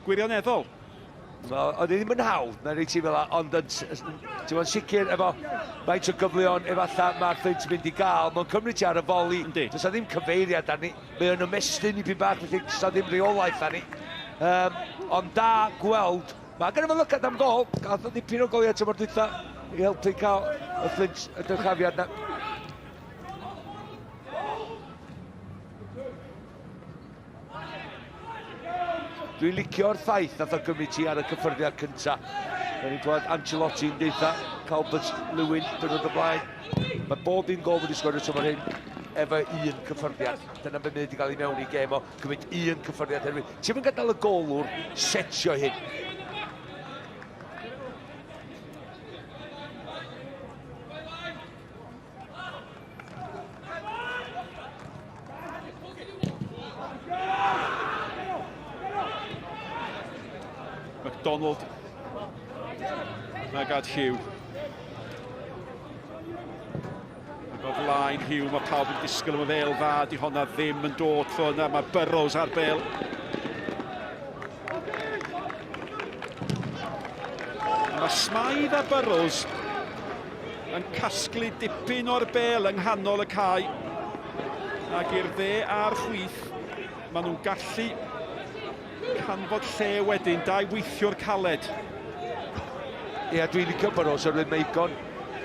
Gwirioneddol. No, oedd e ddim yn hawdd, mae'n rhaid ti fel ond yn, ti'n yn sicr efo faint o gyfleon efallai mae'r Fflint yn mynd i gael, mae'n cymryd ti ar y foli, does na ddim cyfeiriad arni, mae o'n ymestyn i pyn bach, felly does na ddim reolaeth arni. Um, ond da gweld, mae gen i fo lygad am gol, gath o dipyn o goliau tymor dwytha i helpu cael y Fflint y dyrchafiad na. Dwi'n licio'r ffaith nath o gymryd ti ar y cyffyrddiad cynta. Da ni'n clywed Ancelotti'n deutha Calvert Lewin dwrnod o blaen. Mae bob un gol wedi sgorio tymor hyn efo un cyffyrddiad. Dyna beth mae wedi cael ei mewn i gêm o, cymryd un cyffyrddiad herwydd. Ti'm yn gadael y golwr setio hyn. McDonald. Nag ad Hugh. Ac o flaen Hugh, mae pawb yn disgwyl am y fel dda, di honna ddim yn dod tro yna, mae Burrows ar bel. Mae Smythe a Burrows yn casglu dipyn o'r bel yng nghanol y cae. Ac i'r dde a'r chwith, maen nhw'n gallu canfod lle wedyn, dau weithiwr caled. Ie, dwi'n licio Burrows oherwydd mae igon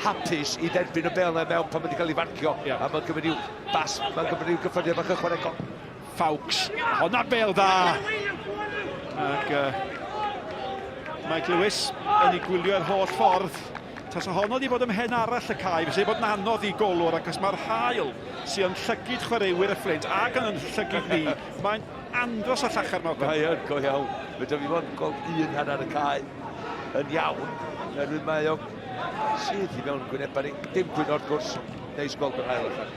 hapus i dderbyn y bel na mewn pan mae wedi cael ei farcio. Yeah. A mae'n gymryd i'w bas, mae'n gymryd i'w gyffyrddiad bach ychwanegol. Fawkes, honna bel dda! Ac uh, Mike Lewis yn ei gwylio'r holl ffordd. Tasa honno wedi bod ym mhen arall y cae, fysa bod yn anodd i golwr, ac os mae'r haul sy'n yn llygid chwaraewyr y Fflint ac yn yn llygid ni, mae'n andros o llachar Malcolm. Mae yn, go iawn. Fedra fi fod yn gweld un hanner y cae yn iawn, oherwydd mae o syth i mewn gwynebau ni. Dim cwyno wrth gwrs, neis gweld yr haul allan.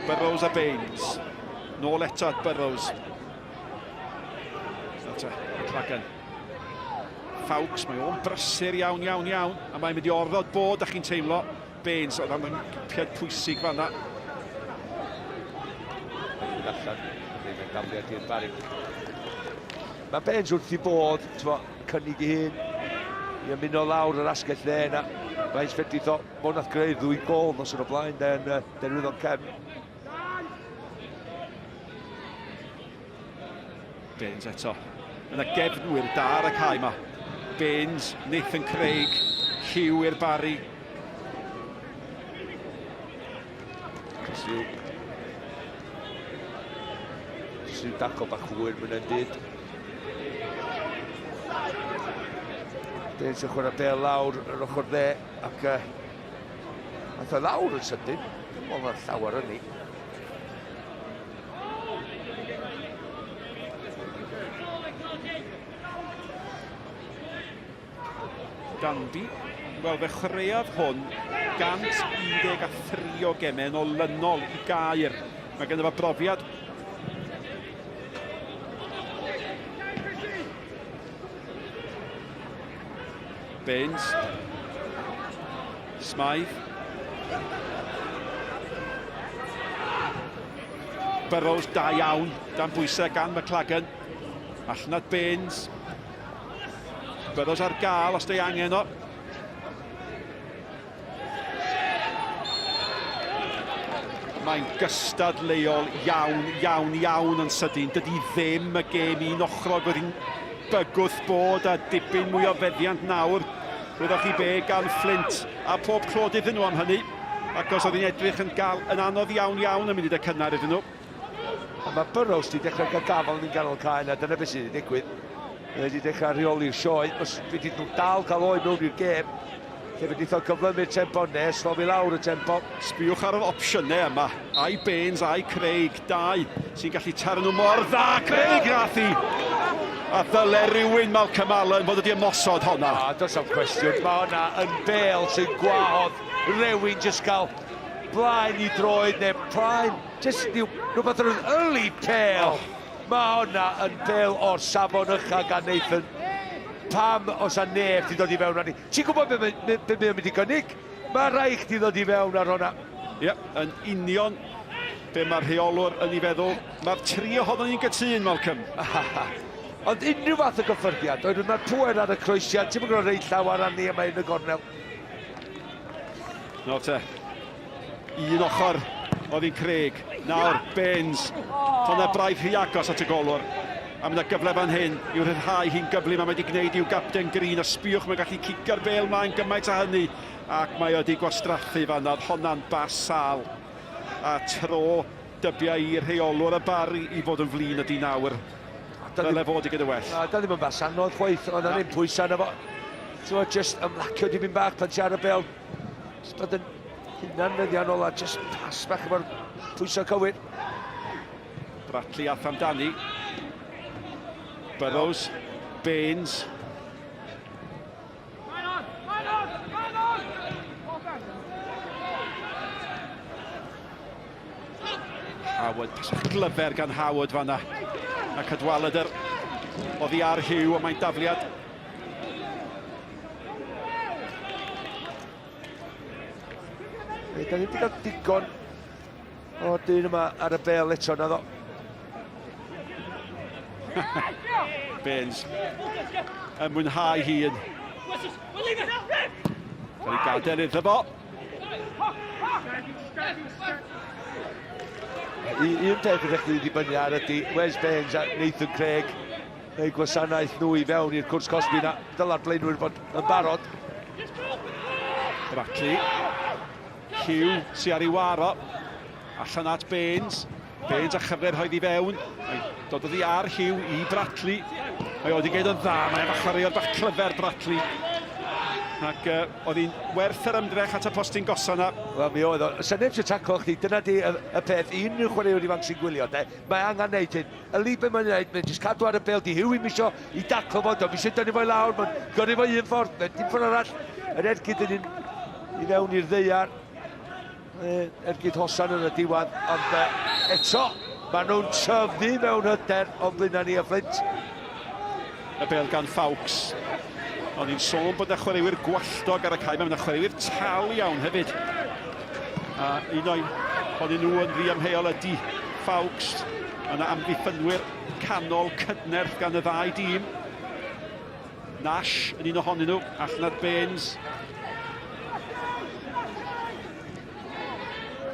Burrows a Baines. Nôl eto at Burrows. Eto, McLagan. Fawkes, mae o'n brysur iawn, iawn, iawn, a mae'n mynd i orfod bod, a chi'n teimlo, Baines, oedd am gipiad pwysig fanna. Mynd allan, mae'n dafliad i'r Barry. Mae Baines wrth i bod, tmo, cynnig i hun, i ymuno lawr yr asgell dde yna. Mae'n fedrith o, fo nath greu ddwy gol nos yn o blaen, den, den rwyddon cefn. Baines eto. Yna gefnwyr da ar y cae yma. Baines, Nathan Craig, Hugh i'r Barry. Chris Hugh. Jyst rhyw dacl bach hwyr mynd yn dyd. Baines yn chwarae bel lawr yr ochr dde ac uh, ath o lawr yn sydyn. Dim ond llawer yn ni. Dandy. Wel, fe chwaraeodd hwn 113 o gemau yn olynol i Gaer. Mae ganddo fo brofiad. Baines. Smythe. Burrows da iawn, dan bwysau gan McLagan. Allan at Baines. Burrows ar gael os dei angen o. Mae'n gystadleuol iawn, iawn, iawn yn sydyn. Dydy ddim y gêm un ochrog oedd hi'n bygwth bod a dipyn mwy o feddiant nawr. Wyddoch chi be gan Flint a pob clod iddyn nhw am hynny. Ac os oedd hi'n edrych yn gael yn anodd iawn iawn y munudau cynnar iddyn nhw. A mae Burrows wedi dechrau cael gafael yn ganol cae yna, dyna beth sydd wedi digwydd. Mae wedi dechrau rheoli'r sioe, os fedrith nhw dal cael oed mewn i'r gêm, lle fedrith o gyflymu'r tempo nes slofi lawr y tempo. Sbiwch ar yr opsiynau yma, ai Baines ai Craig, dau sy'n gallu taro nhw mor dda, Craig nath i! A ddyle rhywun Malcolm Allen fod wedi ymosod honna. A does am cwestiwn, mae honna yn bel sy'n gwahodd rhywun jyst cael blaen i droed neu plaen, jyst rhyw, rhywbeth yn early pêl. Oh. Mae honna yn bel o'r safon ycha gan Nathan. Pam os a neb di dod i fewn arni? Ti'n gwybod be, be, be mae'n mynd i gynnig? Mae rhaid chdi ddod i fewn ar honna. Ie, yep, yn union. Be mae'r rheolwr yn ei feddwl? Mae'r tri ohonon ni'n gytûn, Malcolm. Ond unrhyw fath o gyffyrddiad, oherwydd mae'r pŵer ar y croesiad, ti'm yn gwybod reit llawer arni a mae yn y gornel. Nawr te, un ochr oedd hi'n Craig. Nawr, Baines. Honna braidd rhy agos at y golwr. A mae yna gyfle fan hyn i'w rhyddhau hi'n gyflym a mae wedi gwneud i'w gapten Green. A sbiwch, mae'n gallu cicio'r bêl mlaen gymaint â hynny. Ac mae wedi gwastraffu fan oedd honna'n bas sâl. A tro dybia i rheolwr y Barri i fod yn flin ydy nawr. Dyle fod i gyda well. Na, da ddim yn bas anodd chwaith, ond na ddim pwysau yna fo. Ti'n just ymlacio dipyn bach pan ti ar y bêl. Just bod yn hunan feddiannol a just pas bach efo'r pwysau cywir. Bradley ath amdani. Burrows, Baines. Howard, pasach glyfer gan Howard fanna. A Cadwaladr oddi ar Hugh, ond mae'n dafliad. Be, da ni wedi cael digon o'r dyn yma ar y bel eto, na ddo. Baines yn mwynhau hun. Cael ei gadael iddo fo. Un peth ydych chi wedi dibynnu ar ydy Wes Baines a Nathan Craig neu gwasanaeth nhw i fewn i'r cwrs cosbi na. Dyla'r blaenwyr fod yn barod. Brackley. Hugh sy ar ei waro. Allan at Baines. Baines a chyfle rhoedd i fewn. Mae'n dod oddi ar Hugh i Bradley. Mae o wedi gwneud yn dda. Mae efo chwaraewr bach clyfer Bradley. Ac uh, oedd hi'n werth yr ymdrech at y postyn gosa yna. Wel, mi oedd o. Sa neb sy'n taclo chdi, dyna di y, y peth, i unrhyw chwaraewr ifanc sy'n gwylio, de. Mae angen neud hyn. Y lib be mae'n neud, mae'n jyst cadw ar y bel, di Hugh ddim isio i daclo fo, do'm isio dynnu fo i lawr, mae'n gyrru fo un ffordd, mae'n dim ffordd arall. Yr ergyd yn un i fewn i'r ddaear. Ergyd hosan yn y diwedd, ond eto, maen nhw'n tyfu mewn hyder o'n blaenau ni y Fflint. Y bel gan Fawkes. O'n i'n sôn bod yna chwaraewyr gwalltog ar y cae, mae yna chwaraewyr tal iawn hefyd. A un o'i ohonyn nhw yn ddiamheuol ydy Fawkes. Mae yna amddiffynwyr canol cydnerth gan y ddau dîm. Nash yn un ohonyn nhw, allan at Baines.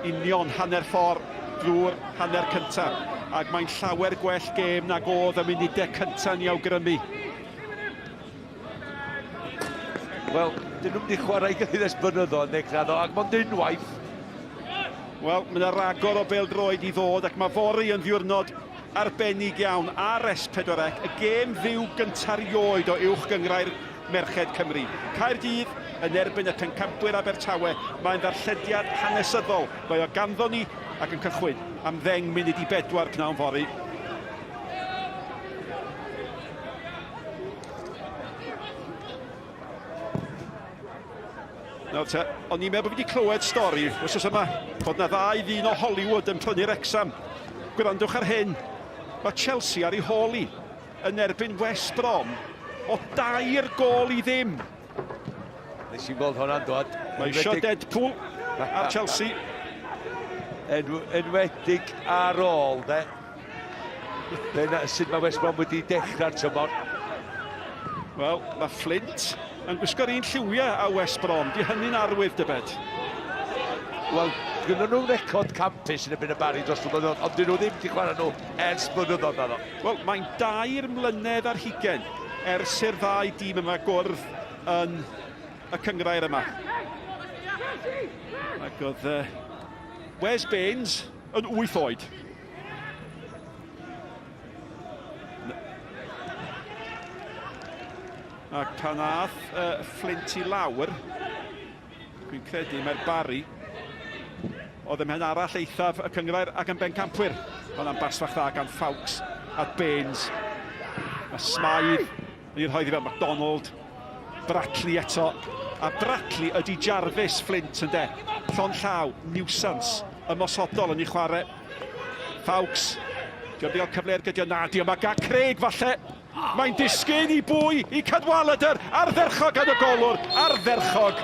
Union hanner ffordd drwy'r hanner cyntaf, ac mae'n llawer gwell gêm nag oedd y munudau cyntaf ni awgrymu. Wel, dyn nhw'n mynd i chwarae gilydd ers blynyddoedd, neu naddo, ac mond unwaith. Wel, mae yna ragor o bêl-droed i ddod, ac mae fory yn ddiwrnod arbennig iawn ar S4C, y gêm fyw gyntaf rioed o Uwch Gynghrair Merched Cymru. Caerdydd yn erbyn y pencampwyr Abertawe, mae'n ddarllediad hanesyddol. Mae o ganddo ni ac yn cychwyn am ddeng munud i bedwar pnawn fory. Nawr te, o'n i'n meddwl bod fi wedi clywed stori wythnos yma, bod na ddau ddyn o Hollywood yn prynu Wrexham. Gwrandwch ar hyn, mae Chelsea ar ei hôl hi yn erbyn West Brom o dair gôl i ddim. Nes i weld hwnna'n dod. Mae eisiau Deadpool ar Chelsea. Enwedig ar ôl, de. Dyna sut mae West Brom wedi dechrau'r tymor. Wel, mae Flint yn gwisgo'r un lliwiau a West Brom. Di hynny'n arwydd, dybed? Wel, gyda nhw record campus yn erbyn y Barri dros y blynyddoedd, ond dyn nhw ddim wedi chwarae nhw ers blynyddoedd naddo. Wel, mae'n dair mlynedd ar hugain ers i'r ddau dîm yma gwrdd yn y cynghrair yma. Ac oedd uh, Wes Baines yn wyth oed. Ac pan ath uh, Flint i lawr, dwi'n credu mae'r Barry oedd ym mhen arall eithaf y cynghrair ac yn bencampwyr. Hwnna'n bas fach dda gan Fawkes at Baines. Mae Smythe yn ei rhoi fel MacDonald. Brackley eto. A Brackley ydy Jarvis Flint yn de. Llon llaw, niwsans, ymosodol yn ei chwarae. Fawkes. Diolch wedi cael cyfle ergydio. Na, diolch. Mae ga Craig falle. Mae'n disgyn i bwy i Cadwaladr. Ardderchog gan y golwr. Ardderchog.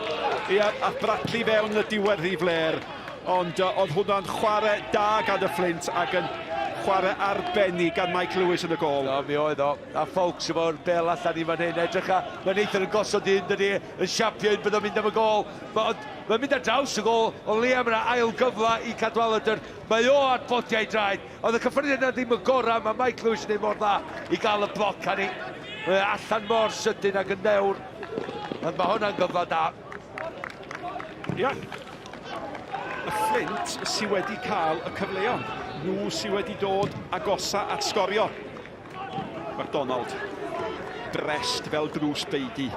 Ia, a Brackley fewn y diwedd i fler. Ond uh, oedd hwnna'n chwarae da gan y Fflint ac yn chwarae arbennig gan Mike Lewis yn y gol. No, mi oedd o. A Foulkes efo'r bel allan i fan hyn. Edrych a, mae Nathan yn gosod un, dydy, yn siapio un, bydd o'n mynd am y gol. Mae'n ma mynd ar draws y gol, o leia mae yna ail gyfle i Cadwaladr. Mae o ar bodiau draed. Oedd y cyffyrddiad yna ddim y gorau, mae Mike Lewis yn ei mor dda i gael y bloc arni. Mae allan mor sydyn ac yn newr. Ond mae hwnna'n gyfle da. Ia. Y Fflint sydd wedi cael y cyfleon. Nhw sydd wedi dod agosa at sgorio. MacDonald. Brest fel drws beudy.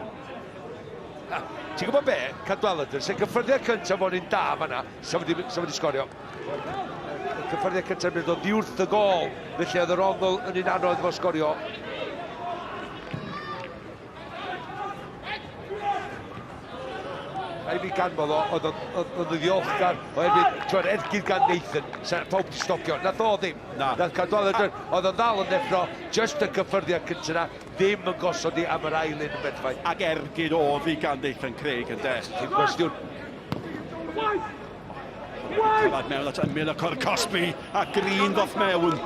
Ti'n gwybod be? Cadwaladr, sy'n cyffyrddiad cyntaf o'n un da fanna, sa wedi, sa wedi sgorio. Y cyffyrddiad cyntaf mynd o ddiwrth y gol, felly oedd yr ongl yn un anodd fo sgorio. Rhaid fi ganmol o, oedd o'n ddiolchgar, oherwydd, ti'n ergyd gan Nathan, sa pawb wedi stopio, nath o ddim. Na. Nath Cadwaladr, oedd o'n ddal yn ddeffro, just y cyffyrddiad cyntaf na, ddim yn gosod i am yr ail un yn berffaith. Ac ergyd oedd hi gan Nathan Craig yn de. Dim cwestiwn. Cyrraedd mewn at ymyl y cor Cosby a Green ddoth mewn.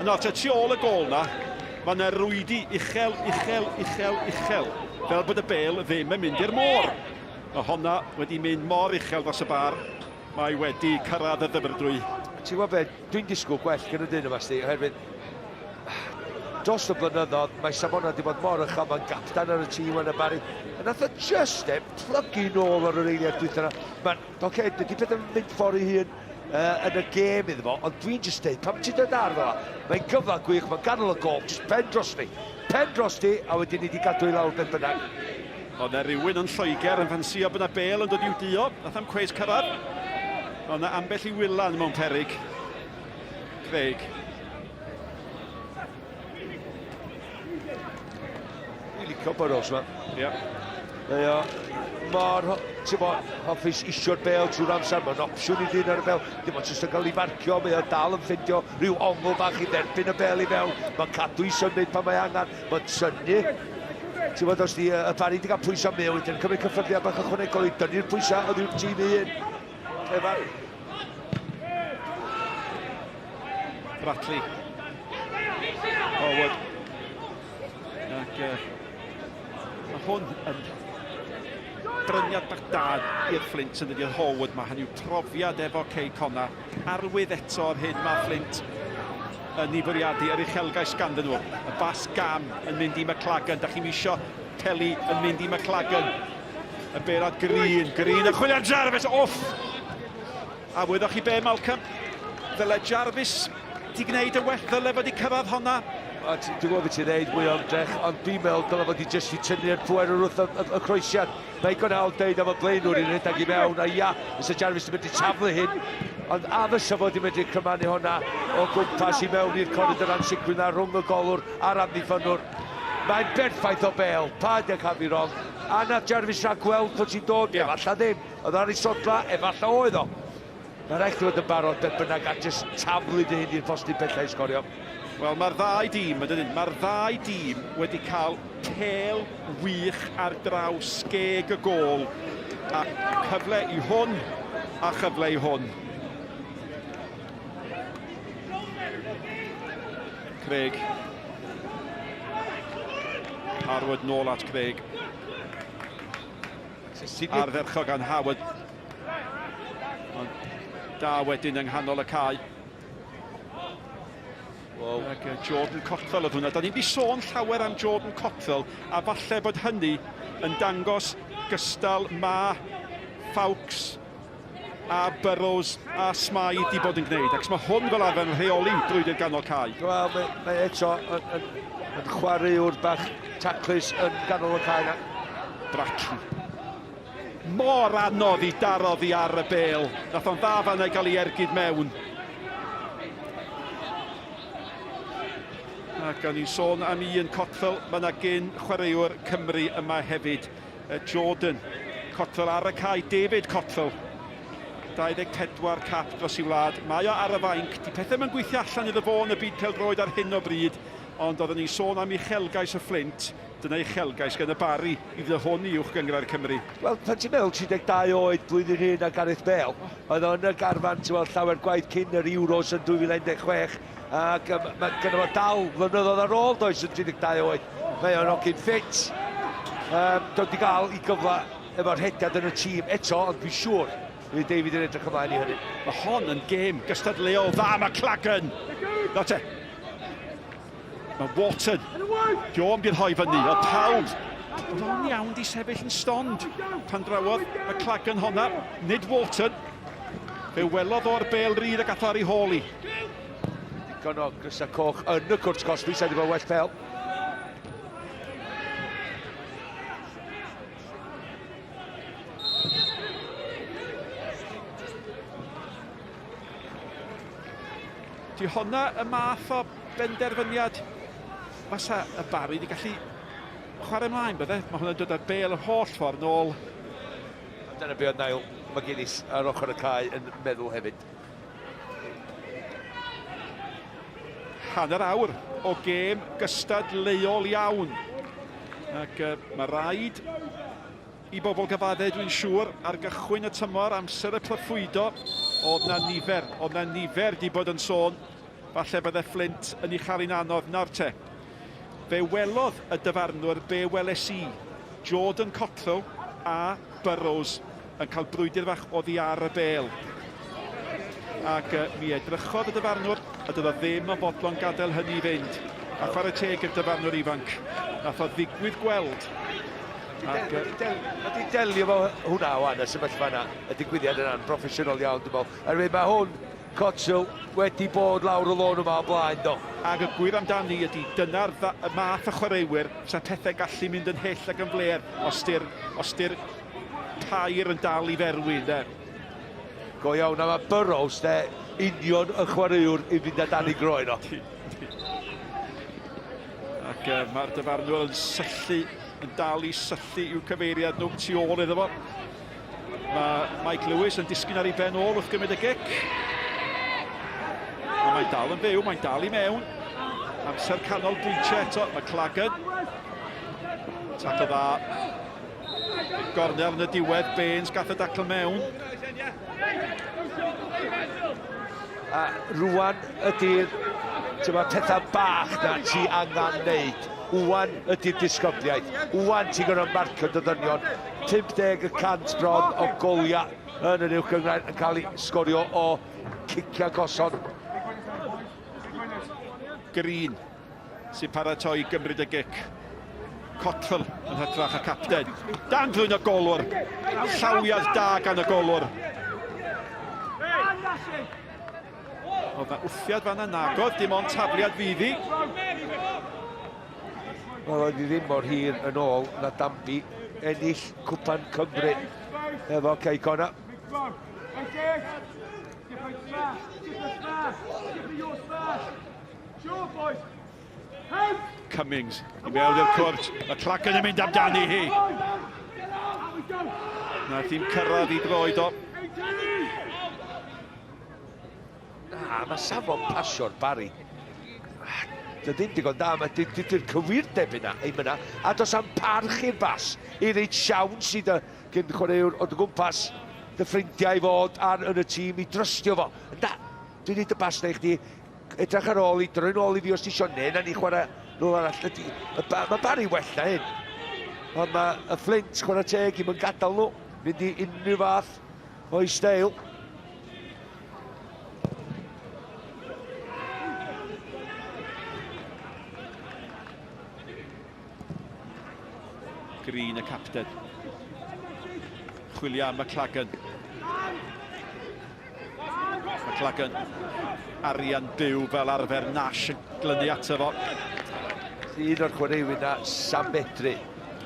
Yno, te tu ôl y gol na, mae yna rwydi uchel, uchel, uchel, uchel, fel bod y bel ddim yn mynd i'r môr. Mae honna wedi mynd mor uchel dros y bar, mae wedi cyrraedd y ddyfrdwy. Ti'n gwybod beth, dwi'n disgwyl gwell gan y dyn yma, sti, oherwydd dros y blynyddoedd, mae safonau wedi bod mor uchel, mae'n gapten ar y tîm yn y Barry. A nath o just e plygu nôl ar yr eiliad dwytha yna. Mae'n Oce, okay, dydy pethau'n mynd ffordd ei hun uh, yn y gêm iddo fo, ond dwi'n just deud, pam ti'n dod ar fel 'na? Mae'n gyfle gwych, mae'n ganol y gol, just pen dros ni. Pen dros ti, a wedyn ni wedi gadw i lawr beth bynnag. Oedd 'na rywun yn Lloegr yn ffansio bod 'na bêl yn dod i'w duo, nath am cweit cyrraedd. Oedd 'na ambell i wylan mewn peryg. Craig. Dwi'n licio Burrows ma. Ie. Yeah. Mae o mor, ti'n bo, hoffus isio'r bel trwy'r amser, mae'n opsiwn i ddyn ar y bel, dim ond jyst yn cael ei farcio, mae o dal yn ffindio rhyw ongl bach i dderbyn y bel i fewn, mae'n cadw i symud pan mae angen, mae'n tynnu. Ti'n bod, os di y Barry wedi cael pwysau mewn, wedyn cymryd cyffyrddiad bach ychwanegol i dynnu'r pwysau oddi wrth tîm un. Clefar. Bratley. Forward. Ac uh, mae hwn yn bryniad bach da i'r Fflint yn dydi'r Howard. Mae hynny yw profiad efo Cei Conna. Arwydd eto o'r hyn mae Fflint yn ei fwriadu, yr uchelgais ganddyn nhw. Y bas gam yn mynd i McLagan. Da chi'n misio Kelly yn mynd i McLagan. Y berad Green. Green yn chwilio Jarvis. Off! A wyddoch chi be, Malcolm? Ddyle Jarvis di gwneud yn well, ddyle fod i cyrraedd honna. A dwi'n gwybod beth ti'n dweud, mwy o ymdrech, ond dwi'n meddwl dyle fod i jyst i tynnu'r pwer wrth y, y, y croesiad. Mae igon hawdd deud am y blaenwr i'n rhedeg i mewn, a ia, fysa Jarvis yn mynd i taflu hyn, ond a fysa fod i medru cymanu honna o gwmpas i mewn i'r corridor ansicrwydd na rhwng y golwr a'r amddiffynnwr. Mae'n berffaith o bel, paid â cael fi wrong. A nath Jarvis rhag gweld bod ti'n dod, yeah. efallai ddim. Oedd ar ei sodla, efallai oedd o. Mae'n rhaid chdi fod yn barod beth bynnag a jyst taflu dy hun i'r postyn pellau i sgorio. Wel, mae'r ddau dîm, yn dydyn, mae'r ddau dîm wedi cael pêl wych ar draws geg y gôl. A cyfle i hwn a chyfle i hwn. Craig. Harwood nôl at Craig. Ardderchog gan Howard. Ond da wedyn yng nghanol y cae. Wow. Ac Jordan Cottrell oedd hwnna. Da ni wedi sôn llawer am Jordan Cottrell, a falle bod hynny yn dangos gystal ma Fawkes a Burrows a Smythe di bod yn gwneud. Ac mae hwn fel arfer yn rheoli brwydr ganol cae. Wel, mae, mae eto yn, yn, yn chwaraewr bach taclus yn ganol y cae na. Bratley. Mor anodd i daro ddi ar y bel. Nath o'n dda fan ei gael ei ergyd mewn. Ac o'n i'n sôn am un Cottrell, mae yna gyn chwaraewr Cymru yma hefyd. Jordan Cottrell ar y cae, David Cottrell. 24 cap dros i wlad. Mae o ar y fainc. Di pethau mae'n gweithio allan iddo fo yn y byd pêl-droed ar hyn o bryd. Ond oedden ni'n sôn am uchelgais y Fflint, dyna uchelgais gan y Barri i ddod hwn i Uwch Gynghrair Cymru. Wel, pan ti'n meddwl 32 oed, blwyddyn hŷn na Gareth Bale, oedd o yn y garfan, ti'n meddwl, llawer gwaith cyn yr Euros yn 2016, ac um, mae gynno fo dal flynyddoedd ar ôl, does, yn 32 oed. Mae o'n hogyn ffit. Um, dod i gael i gyfle efo'r rhediad yn y tîm eto, ond dwi'n siŵr Fydd David yn edrych ymlaen i hynny. Mae hon yn gêm gystadleuol dda, mae Clagan. Na te. Mae Wharton. Di o'm di rhoi fyny, oedd pawb bron iawn di sefyll yn stond pan drawodd McLagan honna, nid Wharton. Fe welodd o'r bel rydd ac ath ar ei hôl i. Digon o grysau coch yn y cwrt cosbi, sa'i di bod well pel. Di honna y math o benderfyniad fasa y Barri wedi gallu chwarae ymlaen, bydde? Mae hwnna'n dod â'r bel yr holl ffordd nôl. Dyna be oedd Niall McGuinness ar ochr y cae yn meddwl hefyd. Hanner awr o gêm gystadleuol iawn. Ac uh, mae rhaid i bobl gyfadde, dwi'n siŵr, ar gychwyn y tymor, amser y proffwydo, oedd na nifer, oedd na nifer di bod yn sôn, falle bydde Flint yn ei chael hi'n anodd. Nawr te, fe welodd y dyfarnwr be weles i, Jordan Cottrell a Burrows yn cael brwydr fach oddi ar y bêl. Ac uh, mi edrychodd y dyfarnwr, a doedd o ddim yn fodlon gadael hynny i fynd. A chwarae teg i'r dyfarnwr ifanc. Nath o ddigwydd gweld. Ac, Mae di delio fo hwnna wan, y sefyllfa yna, y digwyddiad yna'n broffesiynol iawn, dwi'n meddwl. Oherwydd mae hwn, Cottrell, wedi bod lawr y lôn yma o blaen, do. Ac y gwir amdani ydy, dyna'r y math o chwaraewyr sa pethau gallu mynd yn hyll ac yn flêr os di'r os di'r pair yn dal i ferwi, ynde? Go iawn, a mae Burrows, de, union y chwaraewr i fynd â dan i groen o. Ac uh, mae'r dyfarnwr yn syllu, yn dal i syllu i'w cyfeiriad nhw tu ôl iddo fo. Mae Mike Lewis yn disgyn ar ei ben ôl wrth gymryd y gic. Ond mae'n dal yn fyw, mae'n dal i mewn. Amser canol bwyntio eto, McLagan. Tacl dda. Gornel yn y diwedd, Baines gath y dacl mewn. A rwan ydy'r pethau bach na ti angen neud. Wan ydy'r disgybliaeth. Wan ti'n gorfod marcio dy ddynion. 50 y cant bron o goliau yn yr uwch gynghrair yn cael ei sgorio o ciciau gosod. Green sy'n paratoi i gymryd y gic. Cottrell yn hytrach y capten. Dan drwy'n y golwr. Llawiad da gan y golwr. Oedd na wthiad fan yna, nagodd, dim ond tafliad fydd hi. Wel, oedd hi ddim mor hir yn ôl na Danby ennill Cwpan Cymru efo Cei Connah. Cummings i mewn i'r cwrt. Mae Clacken yn mynd amdani hi. Nath hi'n cyrraedd i droed o. Na, mae safon pasio'r Barry. Dy ddim digon da, mae dydy'r cywirdeb yna, ddim yna. A dos am parch i'r bas, i reid siawns i dy gyn chwaraewr o dy gwmpas, dy ffrindiau i fod ar yn y tîm i drystio fo. Da, dwi'n neud y bas na i chdi, edrych ar ôl i, droi'n ôl i fi os ti isio, neu na ni chwarae rhywle arall. Ydy, mae Barry well na hyn. Ond mae y Flint, chwarae teg, i'm yn gadael nhw, mynd i unrhyw fath o'i steil. Green y capten. Chwilio am McLagan. McLagan. Arian byw fel arfer Nash yn glynu ato fo. Un o'r chwaraewyr na sa'n medru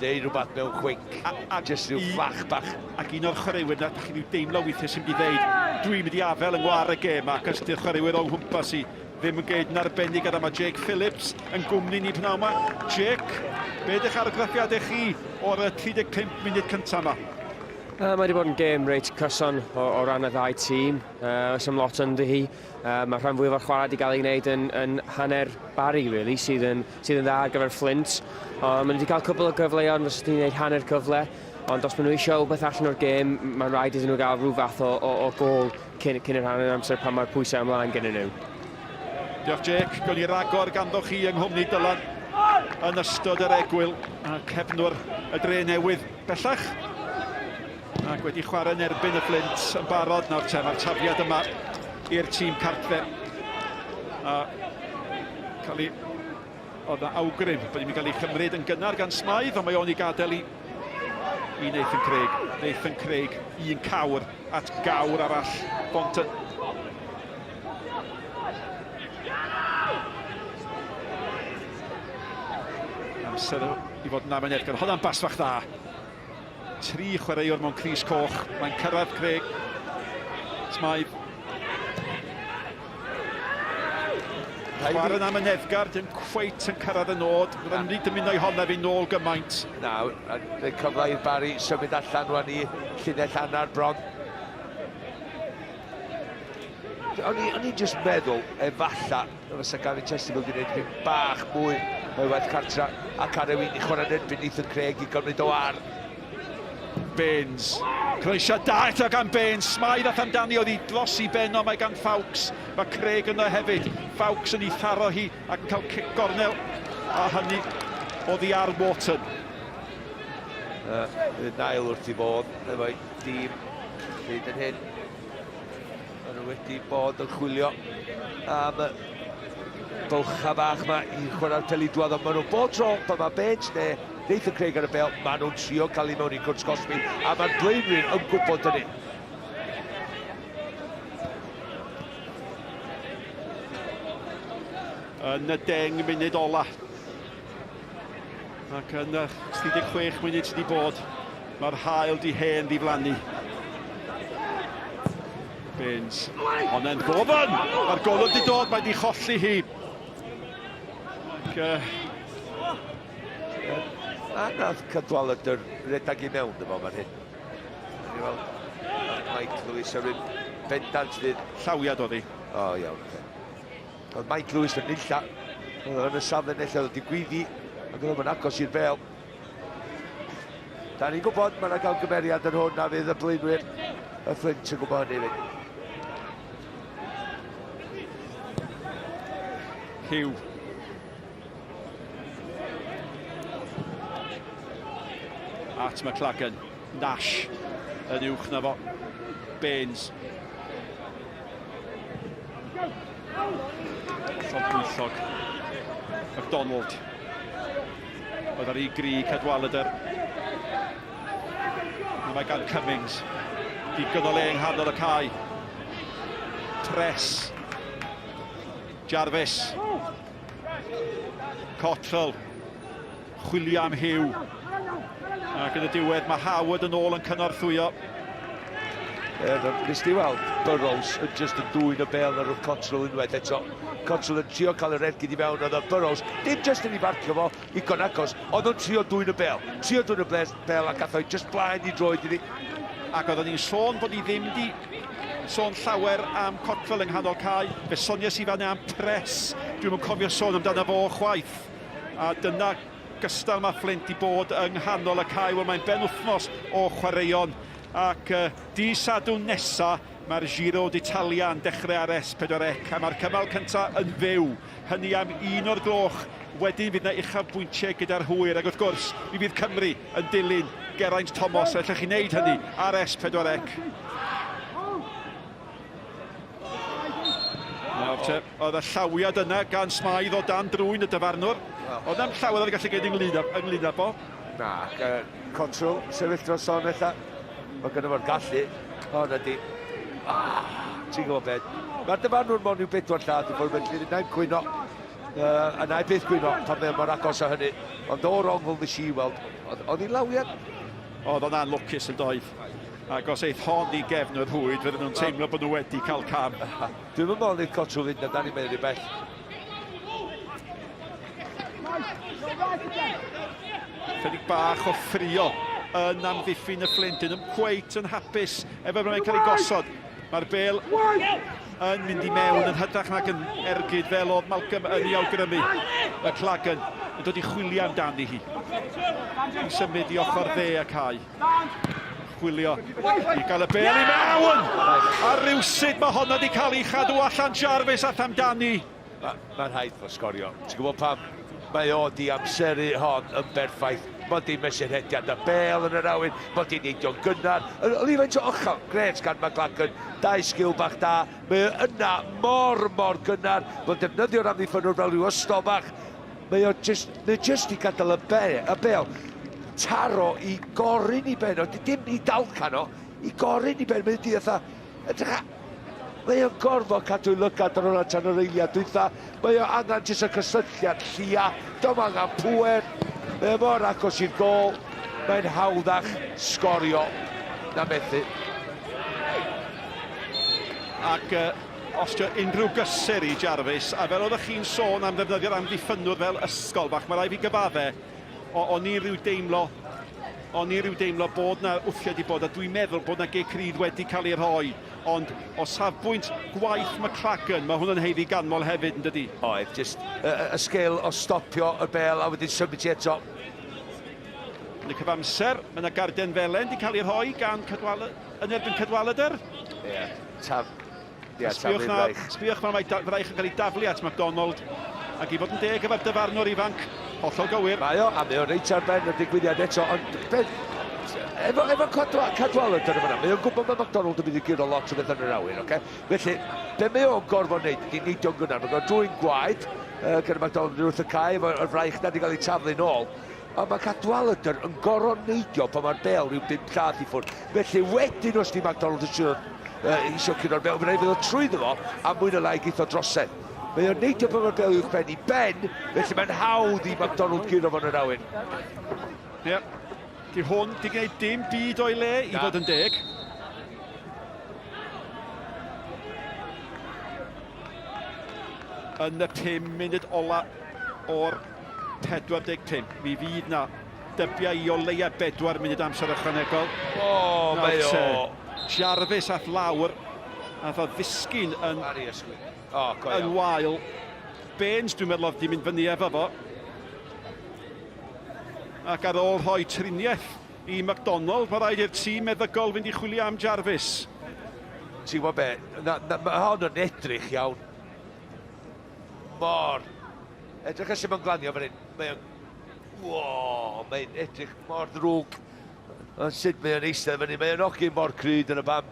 deud rhywbeth mewn chwinc. A, a just rhyw fflach bach. Ac un o'r chwaraewyr na, dach chi'n rhyw deimlo weithiau sy'n mynd i ddeud, dwi'n mynd i afel yng ngwar y gêm ac os di'r chwaraewyr o'n nghwmpas i ddim yn geud yn arbennig a mae Jake Phillips yn gwmni ni pnawn yma. Jake, be ydych argraffiadau chi o'r 35 munud cyntaf yma? Mae wedi bod yn gêm reit cyson o, o ran y ddau tîm. Oes am lot ynddi hi. Mae rhan fwyaf o'r chwarae wedi cael ei wneud yn, yn hanner Barry, really, sydd yn, sydd yn dda ar gyfer Flint. Ond maen nhw wedi cael cwbl o gyfleoedd, fysa ti'n gwneud hanner cyfle. Ond os maen nhw eisiau rhywbeth allan o'r gêm, mae'n rhaid iddyn nhw gael rhyw fath o, o, o gol cyn, cyn yr hanner amser pan mae'r pwysau ymlaen gyda nhw. Diolch Jake, gawn ni ragor ganddo chi yng nghwmni Dylan yn ystod yr egwyl a cefnwr y dre newydd bellach. Ac wedi chwarae yn erbyn y Flint yn barod nawr te, mae'r tafiad yma i'r tîm cartre. A cael ei... Oedd na awgrym bod ni'n cael ei chymryd yn gynnar gan Smythe, ond mae o'n ei gadael i, i Nathan Craig. Nathan Craig, un cawr at gawr arall. Thornton. Amser i fod yn amyneddgar. Hwnna'n bas fach dda. Tri chwaraewr mewn crys coch. Mae'n cyrraedd Craig Smythe. Chwarae'n amyneddgar, dim cweit yn cyrraedd y nod. Fydden nhw wedi dymuno i honna fi nôl gymaint. Na, a cyfle i'r Barry symud allan rwan i llinell hanner bron. O'n i, o'n i just meddwl, efalla, fysa Gavin Chesterfield wedi gwneud peth bach mwy o'i waith cartra a Carewin i chwarae'n erbyn Nathan Craig i gymryd o ar. Baines. Croesiad da eto gan Baines. Smythe ath amdani oedd hi dros i ben ond mae gan Fawkes. Mae Craig yno hefyd. Fawkes yn ei tharo hi ac yn cael cic gornel. A hynny oddi ar Wharton. Nail wrth i fodd efo'i dîm hyd yn hyn. Maen nhw wedi bod yn chwilio am y bylchau bach yma i chwarae'r pelidwad, ond maen nhw bob tro pan mae Baines neu Nathan Craig ar y bel, maen nhw'n trio cael ei mewn i cwrt cosbi, a mae'r blaenwyr yn gwybod hynny. Yn y 10 munud ola. Ac yn y 36 munud sydd wedi bod, mae'r haul di hen ddiflannu. Baines. Honna'n ddofn! Mae'r golwg di dod, mae di cholli hi. Ac, A nath Cadwaladr redag i mewn dyma fan hyn. Ni'n weld Mike Lewis ar un bendant fydd. Llawiad oedd hi. O, iawn, oce. Oedd Mike Lewis yn nilla. Oedd yn y safle nella, oedd wedi gwyddi, ac oedd o'n agos i'r bel. Da ni'n gwybod, mae yna gael gymeriad yn hwn a fydd y blaenwyr y Fflint yn gwybod hynny hefyd. Hugh. At McLagan. Nash yn uwch na fo. Baines. Llond bwyllog. MacDonald. Oedd ar ei gri Cadwaladr. A mae gan Cummings. Digon o le yng nghanol y cae. Press. Jarvis. Cottrell. Chwilio am Hugh. Ac yn y diwedd mae Howard yn ôl yn cynorthwyo. Nes di weld Burrows yn just yn dwyn y bel ar wrth Cottrell unwaith eto. Cottrell yn trio cael yr ergyd i fewn, oedd y Burrows dim just yn ei farcio fo, igon agos, oedd o'n trio dwyn y bel. Trio dwyn y bel a gath o'i just blaen i droed iddi. Ac oeddwn ni'n sôn bod ni ddim di sôn llawer am Cottrell yng nghanol cae. Fe soniais i fanna am Press. Dwi'm yn cofio sôn amdano fo chwaith. A dyna gystal mae Fflint i bod yng nghanol y cae. Wel, mae'n benwythnos o chwaraeon. Ac uh, di Sadwrn nesa, mae'r Giro d'Italia yn dechrau ar S4C a mae'r cymal cyntaf yn fyw. Hynny am un o'r gloch. Wedyn fydd yna uchafbwyntiau gyda'r hwyr ac wrth gwrs, mi fydd Cymru yn dilyn Geraint Thomas. Allwch chi wneud hynny ar S4C. Nawr te, oedd y llawiad yna gan Smythe o dan drwyn y dyfarnwr. Oedd na'm llawer oedd yn gallu gwneud ynglyn â, ynglyn â fo. Na, Cottrell, sefyll dros son ella. Mae gynno fo'r gallu. O, na di. Ah, ti'n gwybod beth. Mae'r dyfarnwr mewn i'w bedwar lladd i ffwrdd, felly na'i'n cwyno. Uh, a na'i byth gwyno pan mae mor agos â hynny. Ond o'r ongl nes i weld, oedd hi'n lawiad. Oedd o'n anlwcus yn doedd. Ac os eith hon i gefn yr rhwyd, fydden nhw'n teimlo bod nhw wedi cael cam. Dwi'm yn meddwl i'r Cottrell fynd amdani mae'n rhy bell. Chydig bach o ffrio. yn amddiffyn y Fflint. Dyn nhw'n cweit yn hapus efo fel mae'n cael ei gosod. Mae'r bel yn mynd i mewn yn hytrach nag yn ergyd fel oedd Malcolm yn ei awgrymu. McLagan yn dod i chwilio amdani hi. Yn symud i ochr dde y cae. Chwilio i gael y bel i mewn! A rywsut mae honno wedi cael ei chadw allan Jarvis ath amdani. Mae'n ma rhaid fo sgorio. Ti'n gwybod pam? Mae o di amseru hon yn berffaith. Mae di mesur rhediad y bel yn yr awyr, mae di neidio'n gynnar. Rhywfaint o uchel, gret gan McLagan, dau sgil bach da. Mae o yna mor, mor gynnar. Mae'n defnyddio'r amddiffynwr fel rhyw ystol bach. Mae o just, mae o just i gadael y, be, y bel taro i goryn i ben o, dim i dalcan o, i goryn i ben, mae'n di fatha, Edrych a... Mae o'n gorfod cadw'i lygad ar hwnna tan yr eiliad dwytha. Mae o angen jyst y cysylltiad llia. Dio'm angen pŵer. Mae o mor agos i'r gôl. Mae'n hawddach sgorio na methu. Ac uh, os dio unrhyw gysur i Jarvis, a fel oeddech chi'n sôn am ddefnyddio'r amddiffynnwr fel ysgol bach, mae rhaid fi gyfadde, o, o'n i rhyw deimlo o'n i rhyw deimlo bod 'na wthiad 'di bod a dwi'n meddwl bod 'na gic rydd wedi cael ei rhoi ond o safbwynt gwaith McCracken mae hwn yn haeddu ganmol hefyd yn dydi? Oedd, jyst y, y sgil o stopio y bel a wedyn symud ti eto. Yn y cyfamser, mae yna garden felen wedi cael ei rhoi gan Cadwal yn erbyn Cadwaladr. Ie, yeah, taf, Ia, taflu fraich. Sbiwch na, mae fraich yn cael ei daflu at MacDonald. Ac i fod yn deg efo'r dyfarnwr ifanc, hollol gywir. Mae o, a mae o reit ar ben y digwyddiad eto, ond be, efo, efo Cadwaladr yma, mae o'n gwybod mae MacDonald yn mynd i guro lot o beth yn yr awyr, oce? Felly, be mae o'n gorfod wneud ydy neidio'n gynnar. Mae'n gorfod dwyn gwaed uh, gyda MacDonald wrth y cae, efo'r fraich na wedi cael ei taflu nôl. Ond mae Cadwaladr yn gorfod neidio pan mae'r bel rhyw bum llath i ffwrdd. Felly wedyn os di MacDonald yn siŵr uh, eisiau curo'r bel, mae'n rhaid fydd o trwyddo fo a mwy na lai geith o drosedd. Mae o'n neidio pan mae'r bel uwch ben i ben, felly mae'n hawdd i MacDonald guro fo'n yr awyr. Ie. Yeah. Di hwn di gwneud dim byd o'i le i fod yn deg. Yn y 5 munud ola o'r 45. Mi fydd na dybiau i o leia bedwar munud amser ychwanegol. O, mae o. Jarvis ath lawr, ath o ddisgyn yn, oh, yn wael. Baines, dwi'n meddwl, oedd di mynd fyny efo fo. Ac ar ôl rhoi triniaeth i McDonald, mae rhaid i'r tîm meddygol fynd i chwilio am Jarvis. Ti'n gwybod be, na, na, mae hon yn edrych iawn. Mor Edrych ar sut mae'n glanio fan hyn. Mae o'n... Wo, mae'n edrych mor ddrwg. Ond sut mae o'n eistedd fan hyn. Mae o'n ogyn mor cryd yn y bam.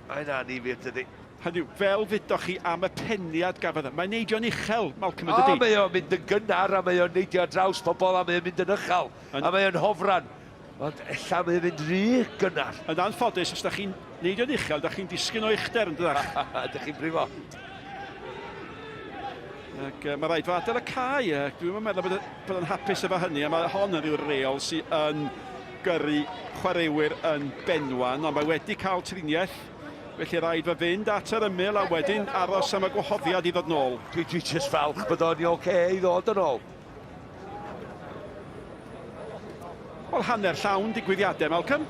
Mae'n anifyr, dydy. Hynny yw, fel ddudoch chi am y peniad gafodd e, mae'n neidio'n uchel, Malcolm, yn dydy? O, mae o'n mynd yn gynnar, a mae o'n neidio ar draws pobl, a mae o'n mynd yn uchel, a mae o'n hofran. Ond ella mae o'n mynd rhy gynnar. Yn anffodus, os da chi'n neidio'n uchel, da chi'n disgyn o uchder, yn dydach? Ydych chi'n brifo. Ac uh, mae rhaid fo adael y cae. Uh, Dwi'n meddwl bod, bod yn hapus efo hynny, a mae hon yn rhyw reol sydd yn gyrru chwaraewyr yn benwan, ond mae wedi cael triniaeth, felly rhaid fo fynd at yr ymyl a wedyn aros am y gwahoddiad i ddod nôl. Dwi, dwi just falch bod o'n i oce okay i ddod yn ôl. Wel, hanner llawn digwyddiadau, Malcolm.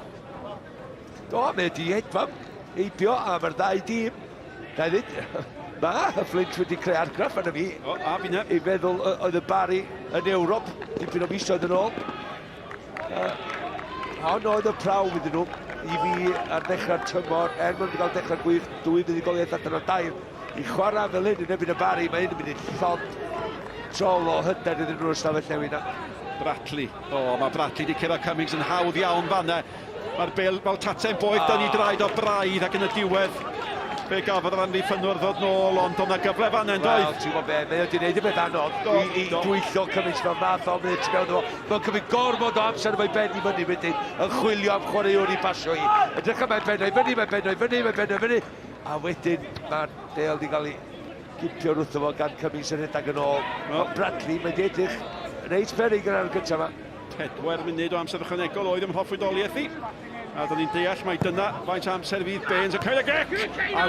Do, mae di hedfan heibio a mae'r ddau dîm. Na i ddweud, mae y Flint wedi creu argraff arno fi. O, a fi I feddwl oedd y Barry yn Ewrop dipyn o misoedd yn ôl. Uh, hon oedd y prawf iddyn nhw i fi ar ddechrau'r tymor, er mwyn cael dechrau gwych, dwy fuddugoliaeth allan o dair, i chwarae fel hyn yn erbyn y Barry, mae hyn yn mynd i llond trol o hyder iddyn nhw'r ystafell newid. Bradley. O, oh, mae Bradley wedi cyrraedd Cummings yn hawdd iawn fanna. Mae'r bel fel taten boeth dan i draed o braidd ac yn y diwedd fe gafodd yr amddiffynnwr ddod nôl, ond o'na gyfle fan yn doedd? Wel, ti'n gwybod be, mae o wedi gwneud y beth anodd do, i, i do. dwyllo Cummings fel math o mynd mewn iddo fo. Mae'n cymryd gormod o amser efo'i ben i fyny wedyn, yn chwilio am chwaraewr i basio i. Edrych am mae ben o'i fyny, mae ben o'i fyny, mae ben o'i fyny. A wedyn mae'r bel wedi cael ei gipio wrtho fo gan Cummings yn rhedeg yn ôl. No. Bradley, mae'n di edrych reit beryg yn ar y gyntaf yma. Pedwar munud o amser ychwanegol oedd ym mhroffwydoliaeth i. A do'n ni'n deall mai dyna faint amser fydd Baines yn cael y gic! A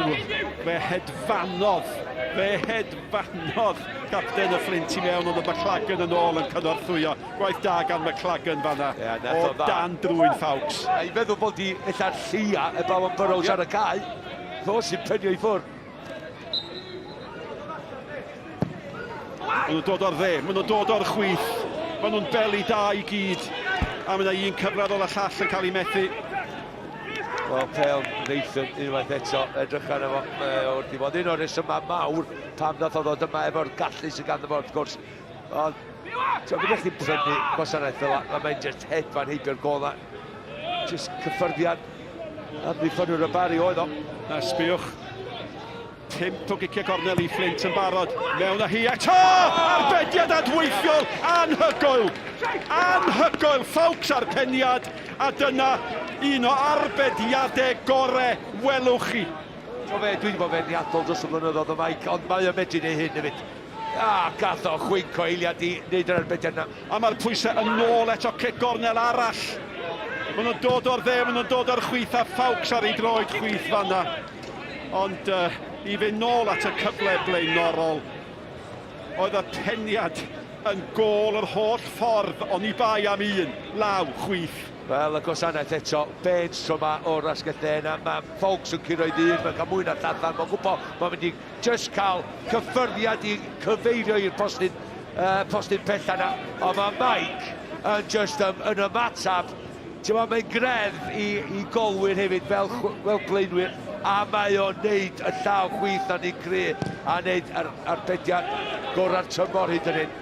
fe hedfanodd. Fe hedfanodd capten y Fflint i mewn, ond oedd McLagan yn ôl yn cynorthwyo. Gwaith da gan McLagan fanna, yeah, o dan drwy'n Ffawks. A i feddwl bod hi ella'r lleia eblaw am Burrows ar y cae, fo sy'n penio i ffwrdd. Maen nhw'n dod o'r dde, maen nhw'n dod o'r chwith, maen nhw'n beli da i gyd, a mae yna un cyfle ar ôl y llall yn cael ei methu. Wel, Pale Nathan unwaith eto, edrych arno fo, mae o wedi bod un o'r rhesymau mawr pam nath o ddod yma efo'r gallu sydd ganddo fo wrth gwrs. Ond, ti'n mynd chdi'n prynu gwasanaeth fel a mae'n just hedfan heibio'r gol na. Just cyffyrddiad amddiffynwr y Bari oedd o. Na, sbiwch. Pump o giciau gornel i Flint yn barod. Mewn â hi eto! Arbediad adweithiol anhygoel! Anhygoel! Ffawcs a'r peniad, a dyna un o arbediadau gore welwch chi. Ti'n fe, dwi wedi bod yn feirniadol dros y blynyddoedd o Mike, ond mae o'n medru neud hyn hefyd. A gath o chwinc o eiliad i wneud yr arbediad yna. A mae'r pwysau yn ôl eto, cic gornel arall. Maen nhw'n dod o'r dde, maen nhw'n dod o'r chwith a Ffawcs ar ei droed chwith fanna. Ond uh, i fynd nôl at y cyfle blaenorol, oedd y peniad yn gôl yr holl ffordd, oni bai am un, law chwith. Wel, y gwasanaeth eto, Baines tro yma o'r asgell dde yna, mae Foulkes yn curo i ddyn, mae'n cael mwy na llathan, mae'n gwybod, mae'n mynd i just cael cyffyrddiad i cyfeirio i'r postyn, uh, postyn pella yna, ond mae Mike yn just um, yn ymateb. Ti'n meddwl, mae'n greddf i, i golwyr hefyd fel, fel blaenwyr, a mae o'n neud y llaw chwith na ni'n cry a neud ar, arbediad gorau'r tymor hyd yn hyn.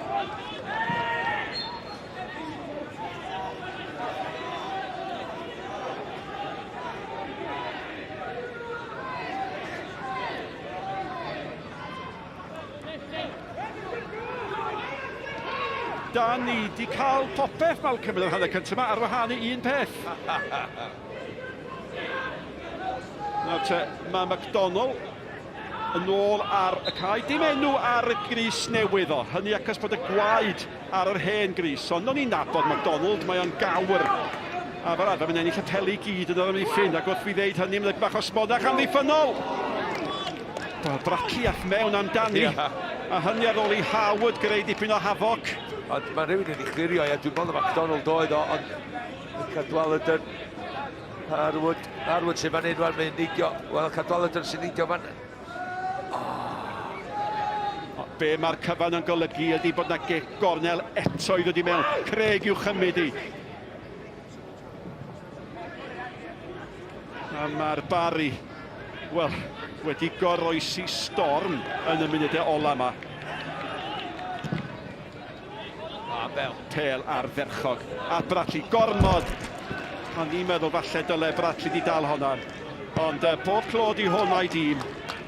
Da ni di cael popeth, Malcolm, yn yr hanner cyntaf yma, ar wahân i un peth. Nawr te, mae McDonald yn ôl ar y cae. Dim enw ar y gris newydd o, hynny acos bod y gwaed ar yr hen grys. Ond o'n i'n nabod McDonald, mae o'n gawr. A fel arfer, mae'n ennill y peli gyd yn yr amddiffyn, ac wrth fi ddeud hynny, mae'n bach o smonach amddiffynnol. Wel, Bracchi ath mewn amdani, yeah. a hynny ar ôl i Howard greu dipyn o hafoc. Ond mae rhywun wedi clirio, ia, dwi'n meddwl McDonald oedd o, ond Cadwaladr, Harwood, Harwood sy'n fan hyn, mae'n neidio, wel, Cadwaladr sy'n neidio fan Be mae'r cyfan yn golygu ydy bod na gic gornel eto i ddod i mewn. Craig i'w chymryd i. A mae'r Barry, wel, wedi goroesi storm yn y munudau ola yma. A bel. Pêl ardderchog at Bradley. Gormod! O'n i'n meddwl falle dyle Bradley di dal honna. Ond uh, pob clod i hwn a'i dîm.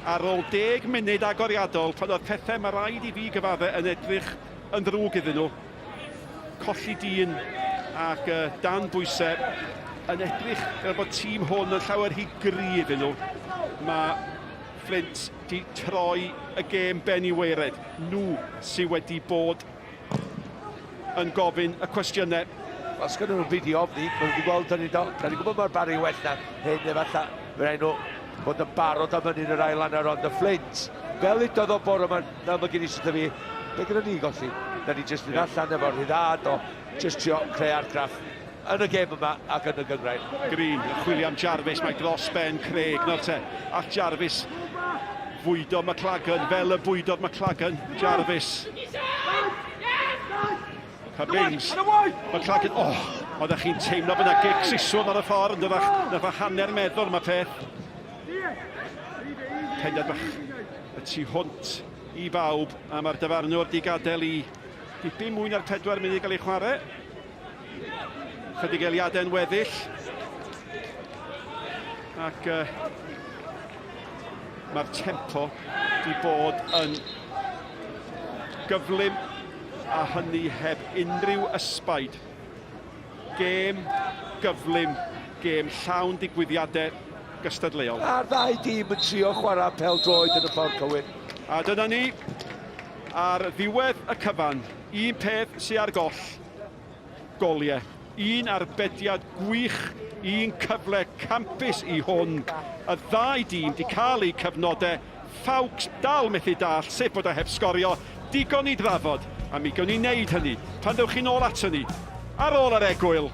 Ar ôl deg munud agoriadol, pan oedd pethau mae rhaid i fi gyfadde yn edrych yn ddrwg iddyn nhw, colli dyn ac uh, dan bwysau yn edrych fel bod tîm hwn yn llawer rhy gry iddyn nhw. Mae Flint di troi y gêm ben i waered. Nhw sydd wedi bod yn gofyn y cwestiynau. Wel, sgynnon nhw'm byd i ofni, maen nhw wedi gweld hynny do. Da ni'n gwybod mae'r Barry well na hyn efallai. Fe rhaid nhw fod yn barod am hynny yn yr ail hanner ond y Flint, fel udodd o bore yma, na mae gen i sydd fi, be gyda ni golli? Da ni jyst mynd allan efo'r rhyddhad o jyst trio creu argraff yn y gêm yma ac yn y gynghrair. Green yn chwilio am Jarvis, mae dros ben Craig, nawr te, all Jarvis fwydo McLagan fel y bwydodd McLagan, Jarvis. Cummings, McLagan, oh, oeddech chi'n teimlo bod yna gic siswrn ar y ffordd, yn dydach, nath o hanner meddwl am y peth. Peniad bach y tu hwnt i bawb, a mae'r dyfarnwr di gadael i dipyn mwy na'r 4 munud gael ei chwarae. Chydig eiliadau'n weddill. Ac uh, mae'r tempo di bod yn gyflym a hynny heb unrhyw ysbaid. Gêm gyflym, gêm llawn digwyddiadau gystadleuol. A'r ddau dîm yn trio chwarae pêl-droed yn y ffordd cywir. A dyna ni, ar ddiwedd y cyfan, un peth sy ar goll, goliau. Un arbediad gwych, un cyfle campus i hwn. Y ddau dîm 'di cael eu cyfnodau. Ffawcs dal methu dallt sut bod o heb sgorio, digon i drafod, a mi gewn ni wneud hynny pan ddewch chi'n ôl aton ni ar ôl yr egwyl.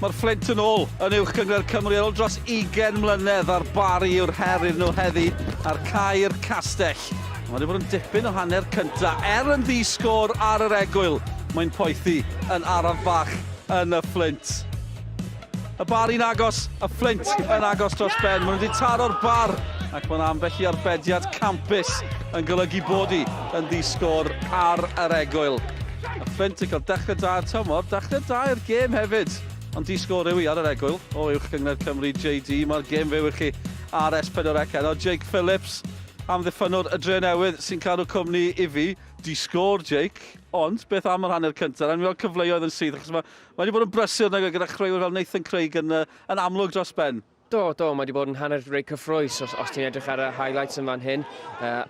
Mae'r Fflint yn ôl yn Uwch Gynghrair Cymru ar ôl dros 20 mlynedd a'r Bari yw'r her iddyn nhw heddi ar Cae'r Castell. Mae wedi bod yn dipyn o hanner cynta, er yn ddi-sgôr ar yr egwyl, mae'n poethi yn araf bach yn y Fflint. Y Bari'n agos, y Fflint yn agos dros ben. Maen nhw wedi taro'r bar ac mae'n ambell i arbediad campus yn golygu bod hi yn ddi-sgôr ar yr egwyl. Y Fflint yn cael dechrau da i'r tymor, dechrau da i'r gêm hefyd. Ond di-sgôr yw hi ar yr egwyl o Uwch Gynghrair Cymru JD. Mae'r gêm fyw i chi ar S4C heno. Jake Phillips, amddiffynnwr y Drenewydd sy'n cadw cwmni i fi. Di-sgôr, Jake. Ond beth am yr hanner cyntaf? Rhaid mi weld cyfleoedd yn syth, achos mae Mae wedi bod yn brysur nag gyda chwaraewyr fel Nathan Craig yn, yn amlwg dros ben. Do, do, mae wedi bod yn hanner reit cyffrous os, os ti'n edrych ar y highlights yn fan hyn.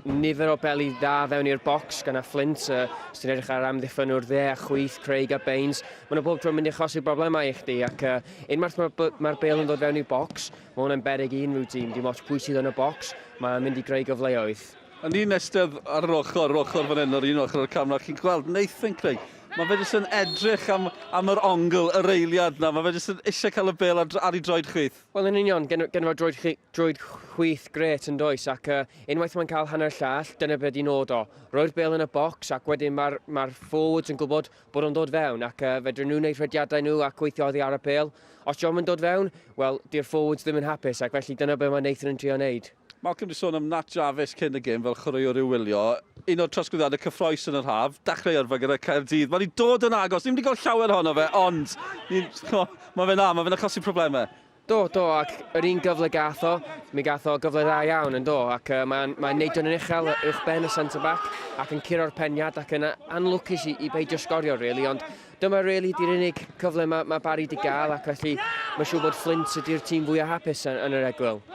Nifer o beli dda fewn i'r bocs gan y Flint. Os ti'n edrych ar amddiffynwr dde a chwith, Craig a Baines, maen nhw bob tro'n mynd i achosi broblemau i chdi. Ac unwaith mae'r ma bel yn dod fewn i'r bocs, mae hwnna'n beryg i unrhyw dîm. Dim ots pwy sydd yn y bocs, mae'n mynd i greu gyfleoedd. A ni'n eistedd ar yr ochr, yr ochr fan hyn, yr un ochr o'r camera, chi'n gweld Nathan Craig, mae fe jyst yn edrych am, am yr ongl, yr eiliad na, mae fe jyst yn eisiau cael y bel ar, ar ei droed chwith. Wel, yn union, gen, gen fo droed, droed chwith gret yn does, ac unwaith mae'n cael hanner llall, dyna beth di'n nod o. Roi'r bel yn y bocs, ac wedyn mae'r mae forwards yn gwybod bod o'n dod fewn, ac fedrwn nhw wneud rhediadau nhw a gweithio oddi ar y bel. Os dio'm yn dod fewn, wel, di'r forwards ddim yn hapus, ac felly dyna be mae Nathan yn trio wneud. Malcolm 'di sôn am Nat Jarvis cyn y gêm fel chwaraewr i'w wylio. Un o'r trosglwyddiadau cyffroes yn yr haf, dechrau yrfa gyda Caerdydd. Mae wedi dod yn agos, ni'm wedi gweld llawer ohono fe, ond ni, mae fe'n na, mae fe'n achosi problemau. Do, do, ac yr un gyfle gath o, mi gath o gyfle dda iawn yn do, ac mae'n mae neud yn uchel uwch ben y centre back ac yn curo'r peniad ac yn anlwcus i, i beidio sgorio really, ond dyma really di'r unig cyfle mae, mae Barry di gael ac felly mae'n siŵr bod Flint ydy'r tîm fwyaf hapus yn, yn yr egwyl.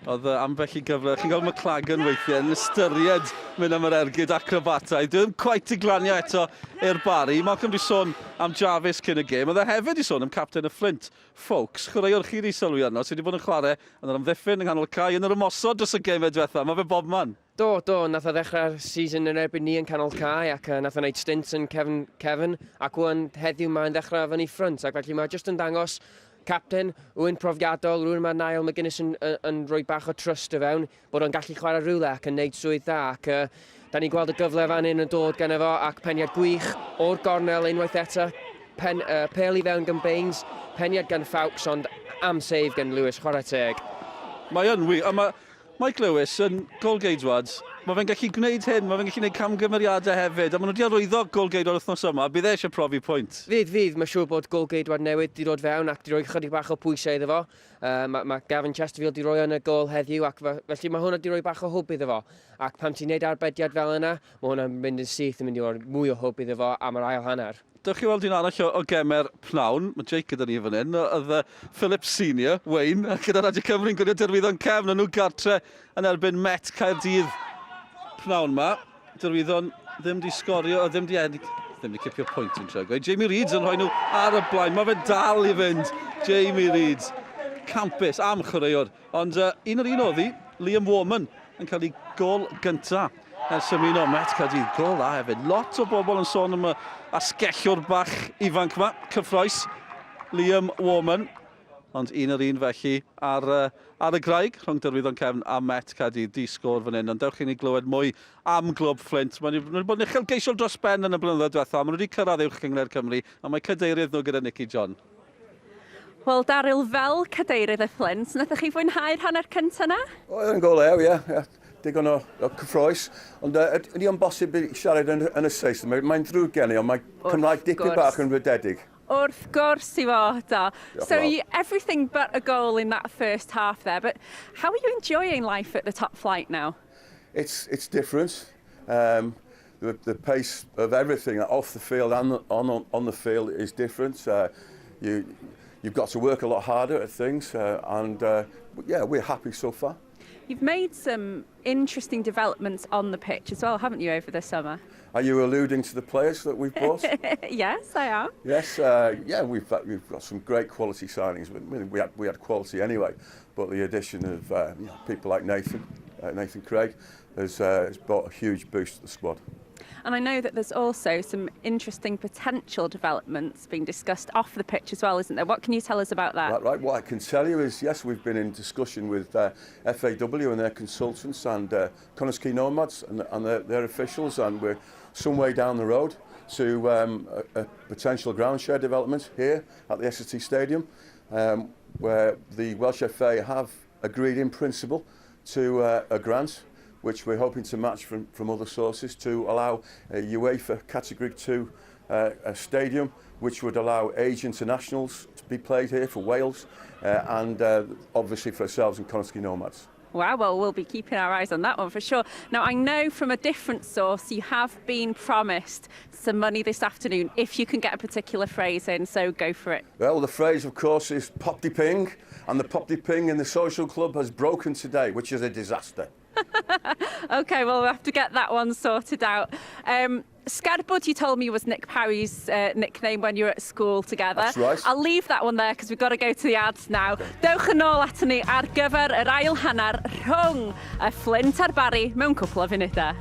Oedd ambell i gyfle, chi'n gweld McLagan weithiau yn ystyried mynd am yr ergyd acrobataidd. Dwi ddim cweit i glanio eto i'r Barry. Malcolm di sôn am Jarvis cyn y gêm. Oedd e hefyd di sôn am capten y Flint, Foulkes. Chwaraewr chi di sylwi arno, sydd wedi bod yn chwarae yn yr amddiffyn, yng nghanol y cae, yn yr ymosod dros y gemau diwetha. Mae fe bobman. Do, do, nath o ddechrau'r season yn erbyn ni yn canol cae ac nath o wneud stint yn cefn cefn ac wan heddiw mae'n ddechrau fyny ffrynt ac felly mae jyst yn dangos Capten, rhywun profiadol, rhywun mae Niall McGuinness yn, yn, yn rhoi bach o trust i fewn, bod o'n gallu chwarae rhywle ac yn neud swydd dda. Ac da ni'n gweld y gyfle fan hyn yn dod gan efo ac peniad gwych o'r gornel unwaith eto. Pen, pel i fewn gan Baines, peniad gan Fawkes, ond am save gan Lewis, chwarae teg. Mae yn wych, a mae Mike Lewis yn gôl-geidwad, mae fe'n gallu gwneud hyn, mae fe'n gallu gwneud camgymeriadau hefyd, a maen nhw wedi arwyddo gôl-geidwad wythnos yma, bydd e eisiau profi pwynt. Fydd, fydd, mae'n siŵr bod gôl-geidwad newydd wedi dod fewn ac wedi rhoi chydig bach o pwysau iddo fo. Uh, mae, mae Gavin Chesterfield wedi rhoi yn y gôl heddiw ac felly mae hwnna wedi rhoi bach o hwb iddo fo. Ac pan ti'n gwneud arbediad fel yna, mae hwnna'n mynd yn syth yn mynd i roi mwy o hwb iddo fo am yr ail hanner. Dewch i weld un arall o, o gemer pnawn. Mae Jake gyda ni fan hyn. Oedd Philip Senior, Wayne, a gyda Radio Cymru'n gwylio Derwyddon Cefn. O'n nhw gartre yn erbyn Met Caerdydd pnawn ma. Derwyddon ddim di sgorio, ddim di ennill, ddim di cipio pwynt yn trio gweud. Jamie Reeds yn rhoi nhw ar y blaen. Mae fe dal i fynd. Jamie Reeds. Campus am chwaraewr. Ond un o'r un oedd hi, Liam Warman yn cael ei gol gynta ers ymuno Met Caerdydd. Gol dda hefyd. Lot o bobl yn sôn am y asgellwr bach ifanc yma, cyffroes, Liam Warman. Ond un yr un felly ar, ar y graig rhwng Derwyddon Cefn a Met Caerdydd. Di sgôr fan hyn, ond dewch i ni glywed mwy am glwb Flint. Maen nhw wedi bod yn uchelgeisiol dros ben yn y blynyddoedd diwethaf. Maen nhw wedi cyrraedd Uwch Gynghrair Cymru, a mae cadeirydd nhw gyda Nicky John. Wel, Daryl, fel cadeirydd y Fflint, wnaethoch chi fwynhau'r hanner cyntaf 'na? Oedd yn go lew, ie. Yeah, digon o, o cyffroes. Ond ydy o'n bosib i siarad yn, yn y Saesneg? Mae'n mae ddrwg gen i, ond mae Cymraeg dipyn bach yn rhededig. Wrth gwrs i fod o. So you, everything but a goal in that first half there, but how are you enjoying life at the top flight now? It's, it's different. The, the pace of everything off the field and on, on the field is different. You, you've got to work a lot harder at things, and yeah, we're happy so far. You've made some interesting developments on the pitch as well, haven't you, over the summer? Are you alluding to the players that we've bought? Yes, I am. Yes, yeah, we've, we've got some great quality signings. We, we, had, we had quality anyway, but the addition of you know, people like Nathan, Nathan Craig, has, has brought a huge boost to the squad. And I know that there's also some interesting potential developments being discussed off the pitch as well, isn't there? What can you tell us about that? Right, right. What I can tell you is, yes, we've been in discussion with FAW and their consultants and Connah's Quay Nomads and, and their, their officials, and we're some way down the road to a, a potential ground share development here at the SST Stadium, where the Welsh FA have agreed in principle to a grant which we're hoping to match from, from other sources to allow a UEFA Category 2 a stadium which would allow age internationals to be played here for Wales and obviously for ourselves and Connah's Nomads. Wow, well, we'll be keeping our eyes on that one for sure. Now, I know from a different source you have been promised some money this afternoon if you can get a particular phrase in, so go for it. Well, the phrase, of course, is popty ping, and the popty ping in the social club has broken today, which is a disaster. Okay, well, we'll have to get that one sorted out. Sgerbwd, you told me, was Nick Parry's nickname when you were at school together. That's right. I'll leave that one there because we've got to go to the ads now. Okay. Dewch yn ôl aton ni ar gyfer yr ail hanner rhwng y Fflint a'r Barri mewn cwpl o funudau.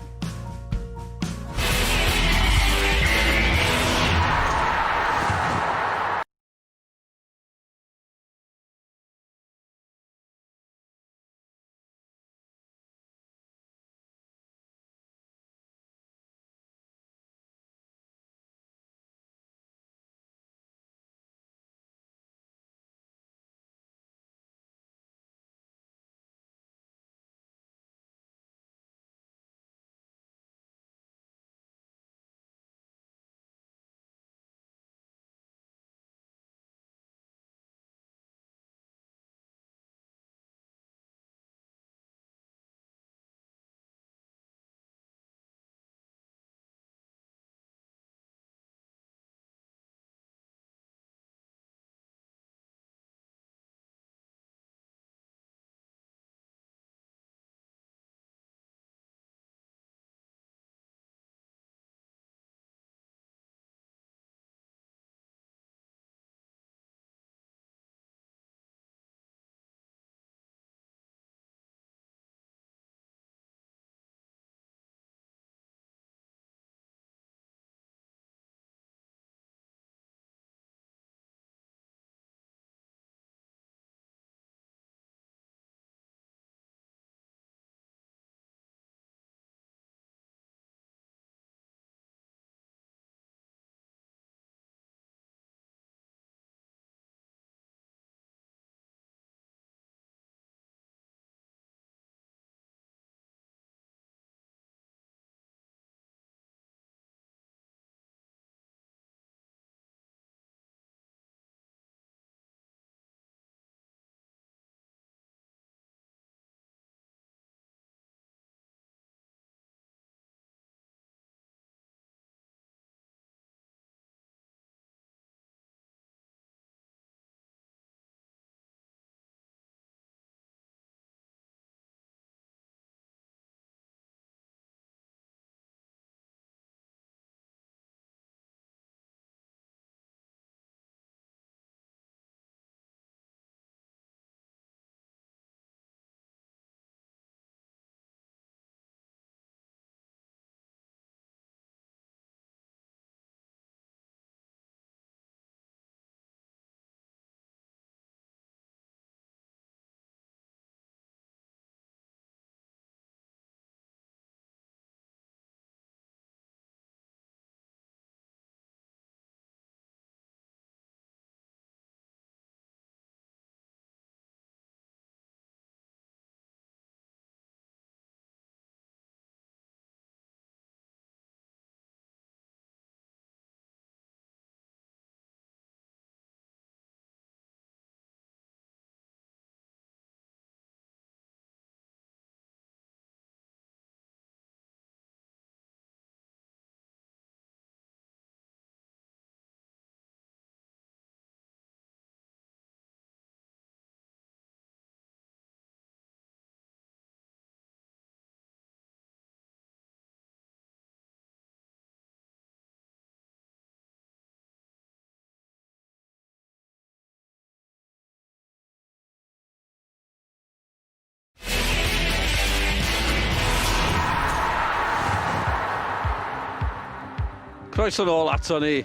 Croeso nôl ato ni.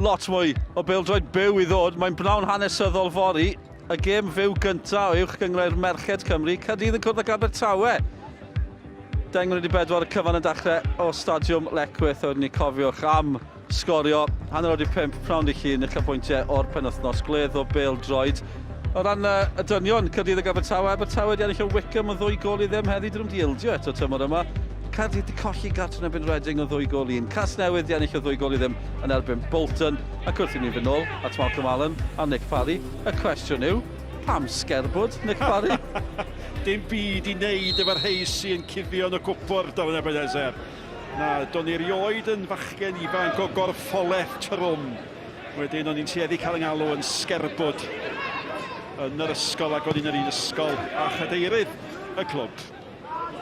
Lot mwy o bêl-droed byw i ddod. Mae'n bnawn hanesyddol fory. Y gêm fyw gyntaf o Uwch Gynghrair Merched Cymru. Caerdydd yn cwrdd ag Abertawe. 3:50 y cyfan yn dechrau o Stadiwm Leckwith. Oedden ni cofiwch am sgorio 5:30 pnawn dydd Llun, uchafbwyntiau o'r penwythnos, gwledd o bêl-droed. O ran y dynion, Caerdydd ac Abertawe, Abertawe wedi ennill o Wickham o 2-0 heddi, dyn nhw'm 'di ildio eto tymor yma. Caerdydd 'di colli gartre yn erbyn Reading o 2-1. Casnewydd 'di ennill o 2-0 yn erbyn Bolton. Ac wrth i ni fynd nôl at Malcolm Allen a Nick Parry, y cwestiwn yw, pam sgerbwd, Nick Parry? Dim byd i wneud efo'r rhei sy'n cuddio yn y cwpwrdd, Darren Ebenezer. Na, do'n i erioed yn fachgen ifanc o gorffolaeth trwm. Wedyn o'n i'n tueddu cael 'y ngalw yn sgerbwd yn yr ysgol ac o'n i'n yr un ysgol â chadeirydd y clwb.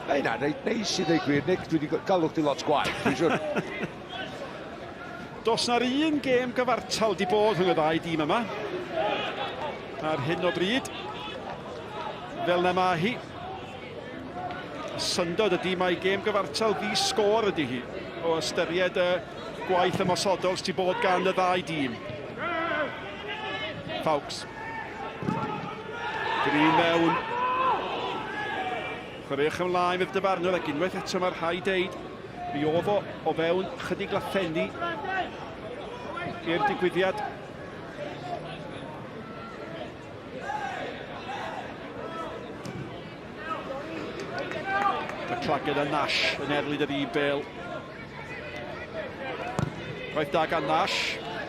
Mae hynna'n reit neis i ddweud gwir, Nick. Dwi wedi galw chdi lot gwaeth, dwi'n siwr. Does na'r un gêm gyfartal di bod rhwng y ddau dîm yma. Ar hyn o bryd, fel na mae hi. Syndod ydy mae gêm gyfartal ddi sgôr ydy hi, o ystyried y gwaith ymosodol sydd bod gan y ddau dîm. Fawkes. Green mewn. Chwaraewch ymlaen fydd dyfarnwr ac unwaith eto mae rhaid deud mi oedd o o fewn chydig lathenni i'r digwyddiad. McLagan a Nash yn erlid yr un bel. Gwaith da gan Nash.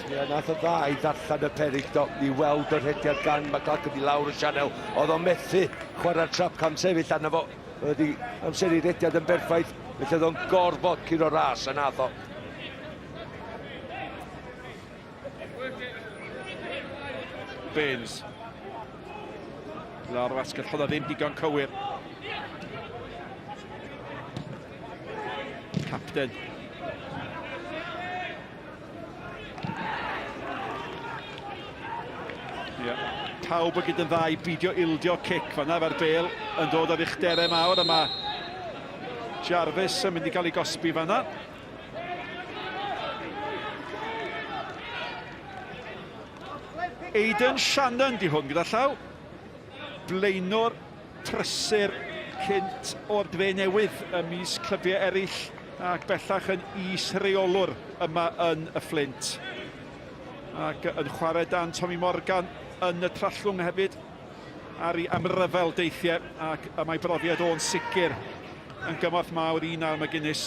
Ie, nath o dda i ddarllen y perig do, i weld y rhediad gan McLagan i lawr y sianel. Oedd o'n methu chwarae'r trap cam sefyll arno fo. Oedd wedi amseru rhediad yn berffaith, felly oedd o'n gorfod curo ras a nath o. Burns. Lawr yr asgell, hwnna ddim digon cywir. Capten. Yeah. Pawb yn gyda'n dda i bidio ildio cic fanna efo'r bel yn dod ar uchderau mawr a mae Jarvis yn mynd i gael ei gosbi fanna. Aidan Shannon di hwn gyda llaw. Blaenor prysur cynt o'r Dre Newydd ym mis clybiau eraill ac bellach yn is-reolwr yma yn y Fflint. Ac yn chwarae dan Tommy Morgan yn y Trallwng hefyd ar ei amryfel deithiau ac y mae brofiad o'n sicr yn gymorth mawr i Niall McGuinness.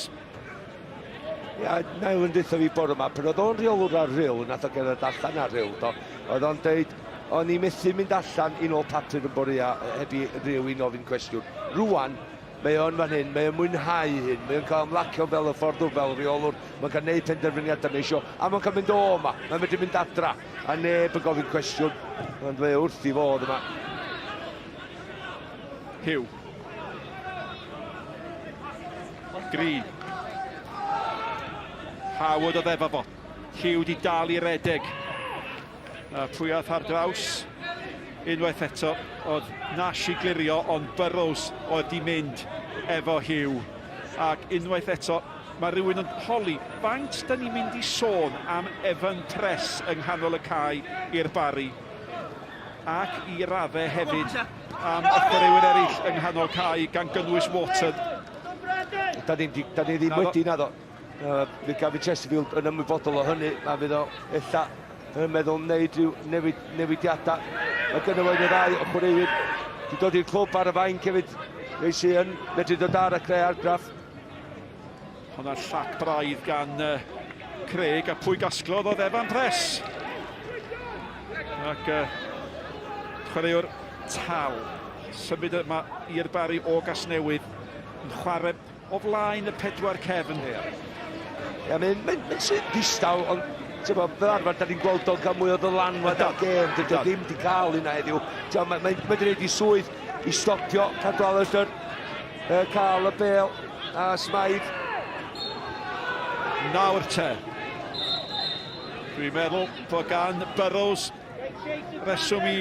Ia, Niall yn deutha fi bore yma, pan oedd o'n rheolwr ar Rhyl, nath o gerdded allan ar Rhyl, do, oedd o'n deud, o'n i methu mynd allan i nôl papur yn borea heb i rhywun ofyn cwestiwn. Rwan, mae o'n fan hyn, mae o'n mwynhau hyn, mae o'n cael ymlacio fel y ffordd fel rheolwr, mae'n cael neud penderfyniadau mae eisiau, a mae'n cael mynd o yma, mae'n medru mynd adra, a neb yn gofyn cwestiwn, ond mae wrth i fodd yma. Hugh. Green. Howard oedd efo fo. Hugh di dal i redeg. A pwy ath ar draws? Unwaith eto, oedd Nash i glirio, ond Burrows oedd di mynd efo Hugh. Ac unwaith eto, mae rhywun yn holi, faint da ni'n mynd i sôn am Evan Press yng nghanol y cae i'r Barri? Ac i raddau hefyd am y chwaraewyr eraill yng nghanol cae, gan gynnwys Wharton. Da ni, da ni ddim wedi, naddo. Fydd Gavin Chesterfield yn ymwybodol o hynny, a fydd o ella yn meddwl wneud rhyw newid, newidiadau. Mae gynno fo un o ddau o chwaraewyr wedi dod i'r clwb ar y fainc hefyd, neu sydd yn medru dod ar a creu argraff. Hwnna llac braidd gan uh, Craig, a pwy gasglodd oedd Evan Press. Ac uh, chwaraewr tal, symud yma i'r Barri o Gasnewydd, yn chwarae o flaen y pedwar cefn. Ie, yeah, mae'n mae, mae sy'n ddistaw, ond ti'n bod, fel arfer, da ni'n gweld o'n cael mwy o ddylanwad ar gêm, dydy o ddim wedi cael hynna heddiw. Mae'n mae, mae wedi gwneud i swydd i stopio Cadwaladr, uh, cael y bel. A Smythe. Nawr te. Dwi'n meddwl bod gan Burrows reswm i...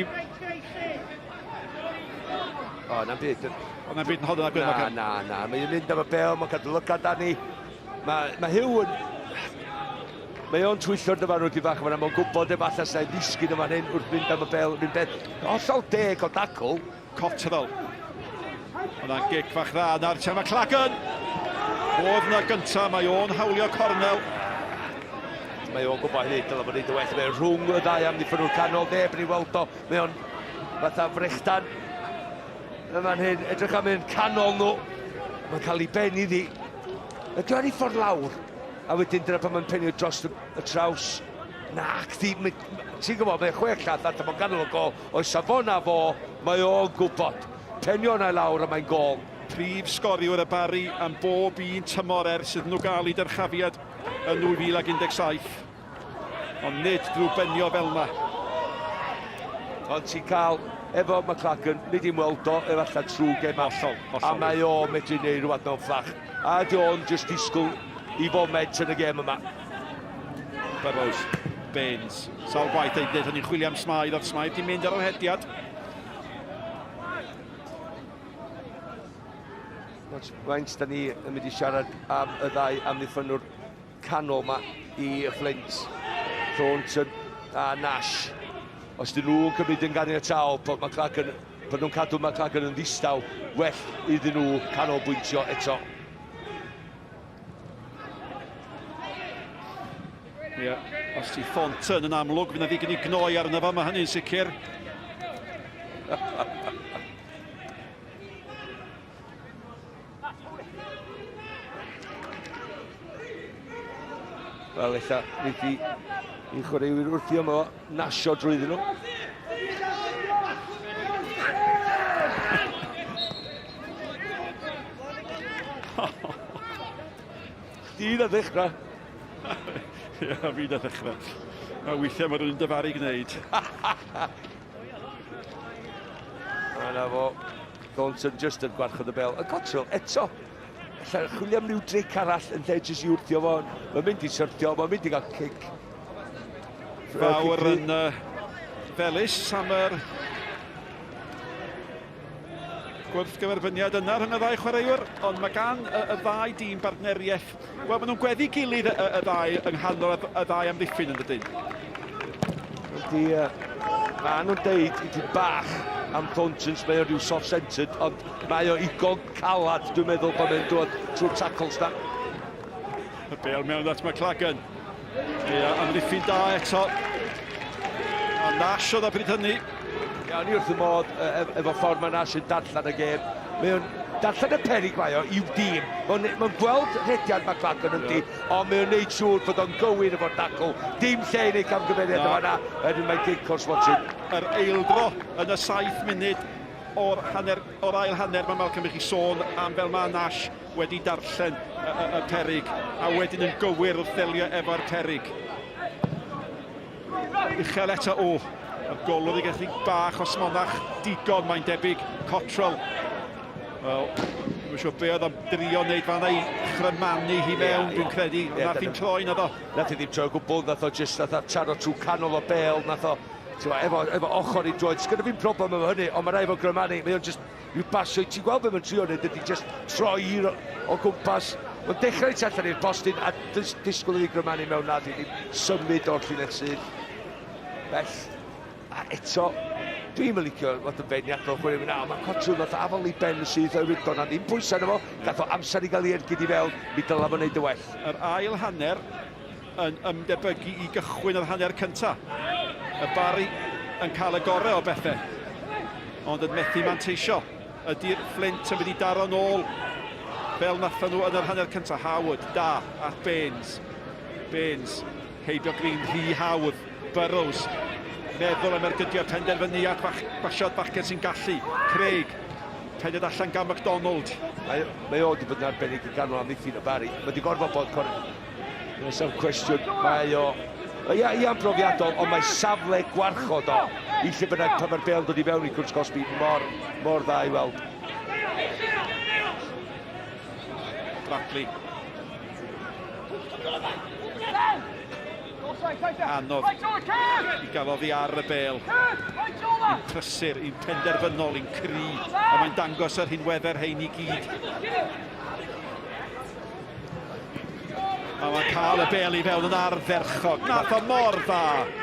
O, na'n byd. O, na'n byd yn hodl Na, na, na. Mae'n mynd am y bel, mae'n cadw lygad arni. Mae, mae Hugh yn... Mae o'n twyllo'r dyfarnwr di fach yma, mae'n gwybod efallai sy'n ddisgyn yma hyn wrth fynd am y bel, rhywun beth. Hollol deg o dacl. Cotterell. Hwnna'n gic fach dda nawr, Tia McLagan. Oedd na gynta, mae o'n hawlio cornel. Mae o'n gwybod hynny, dylai fod wneud y well. Mae rhwng y ddau amddiffynwr canol, neb yn ei weld o. Mae o'n fatha frechdan. Yn fan hyn, edrych am un canol nhw. Mae'n cael ei ben iddi. Ydy o'n ei ffordd lawr? A wedyn dyna pan mae'n penio dros y, y traws. Nac, di, ti'n gwybod, mae'n chwech llath allan o'n ganol y gol. O'i safona fo, mae o'n gwybod. Penio hwnna i lawr a mae'n gôl. Prif sgoriwr y Barri am bob un tymor ers iddyn nhw gael eu dyrchafiad yn 2017. Ond nid drwy benio fel yna. Ond ti'n cael, efo McLagan, nid i'n weld o, efallai trwy gem Hollol, hollol. A mae o medru neud rhywbeth mewn fflach. A di o'n just disgwyl i foment yn y gêm yma. Burrows, Baines, sawl gwaith ei wneud hynny'n chwilio am Smythe, oedd Smythe di mynd ar yr hediad. Faint da ni yn mynd i siarad am y ddau amddiffynnwr canol ma i Flint, Thornton a Nash. Os dyn nhw'n cymryd yn ganiataol bod McLagan, bod nhw'n cadw McLagan yn ddistaw, well iddyn nhw canolbwyntio eto. Ie, yeah. os ti Thornton yn amlwg, fydd na ddigon i gnoi arno fo, mae hynny'n sicr. Wel, ella, wneith i i chwaraewyr wrthi am o nasio drwyddyn nhw. Chdi na ddechrau. Ia, fi na ddechrau. A weithiau mae rhywun dyfaru gwneud. A na fo. Thornton just yn gwarchod y bel. Y Cottrell eto. Alla chwilio am ryw dric arall yn lle jyst i wrthio fo. Mae'n mynd i syrthio, mae'n mynd i gael cic. Fawr yn uh, felys am yr gwrthgyferbyniad yna rhwng y ddau chwaraewr, ond mae gan y, y ddau dîm bartneriaeth. Wel, maen nhw'n gweddu gilydd y, y, y ddau yng nghanol y, y ddau amddiffyn yn dydyn. Ydy, uh, maen nhw'n deud i ti bach am Thorntons, mae o rhyw soft-centred, ond mae o igon calad, dwi'n meddwl, pan mae'n dod trwy'r tackles na. Y bel mewn at McLagan. Ia, amddiffyn da eto. A Nash oedd o bryd hynny. Ia, o'n i wrth y modd efo ffordd mae Nash yn darllen y gêm. Mae o'n darllen y perig mae o i'w dîm. Mae'n ma gweld rhediad McLagan yndi, ond mae o'n neud siŵr bod o'n gywir efo'r dacl. Dim lle i wneud camgymeriad o fanna. Wedyn mae'n gic o'r smotyn. Yr eildro yn y 7 munud o'r, hanner, o'r ail hanner mae Malcolm i chi sôn am fel mae Nash wedi darllen y, y, y perig a wedyn yn gywir wrth ddelio efo'r perig. Uchel eto, o, y golwr i gallu bach o smonach digon mae'n debyg, Cottrell. Wel, dwi'n siŵr be oedd o'n drio wneud fanna i chrymanu hi mewn, dwi'n credu. Yeah, nath hi'n troi, naddo. Nath hi ddim troi o gwbl, nath o just, nath o taro trwy canol o bel, nath o, efo, efo ochr i droed. Sgynna fi'n problem efo hynny, ond mae rai efo Grymanu, mae o'n just Rhyw basio, ti'n gweld beth mae'n trio wneud ydy just troi o gwmpas. Mae'n dechrau tu allan i'r postyn a dis disgwyl iddi grymanu mewn nad i ddim symud o'r llinell sydd. Bell. A eto, dwi'n yn licio fod yn feirniadol chwarae fyna, ond mae Cottrell nath afal i ben y syth oherwydd doedd na ddim pwysau arno fo, gath o amser i gael ei ergyd i fewn, mi dylai fo wneud y well. Yr ail hanner yn ymdebygu i gychwyn yr hanner cyntaf. Y Barri yn cael y gorau o bethau, ond yn methu manteisio. Ydy'r Flint yn mynd i daro nôl fel nathon nhw yn yr hanner cyntaf? Howard, da, at Baines. Baines, heibio Green, rhy hawdd. Burrows, meddwl am ergydio penderfynu at bach, basiad bachgen sy'n gallu. Craig, peniad allan gan MacDonald. Mae, mae o wedi bod yn arbennig i ganol amddiffyn y Barri. Mae wedi gorfod bod Does na'm cwestiwn, mae o... Ia, ia'n brofiadol, ond mae safle gwarchod o i lle bynnag pan mae'r bêl yn dod i fewn i cwrt cosbi mor, mor dda i weld. Bradley. Anodd i gael oddi ar y bêl. Un prysur, un penderfynol, un cry, a mae'n dangos yr rhinweddau'r rhein i gyd. A mae'n cael y bel i fewn yn ardderchog. Nath o mor dda.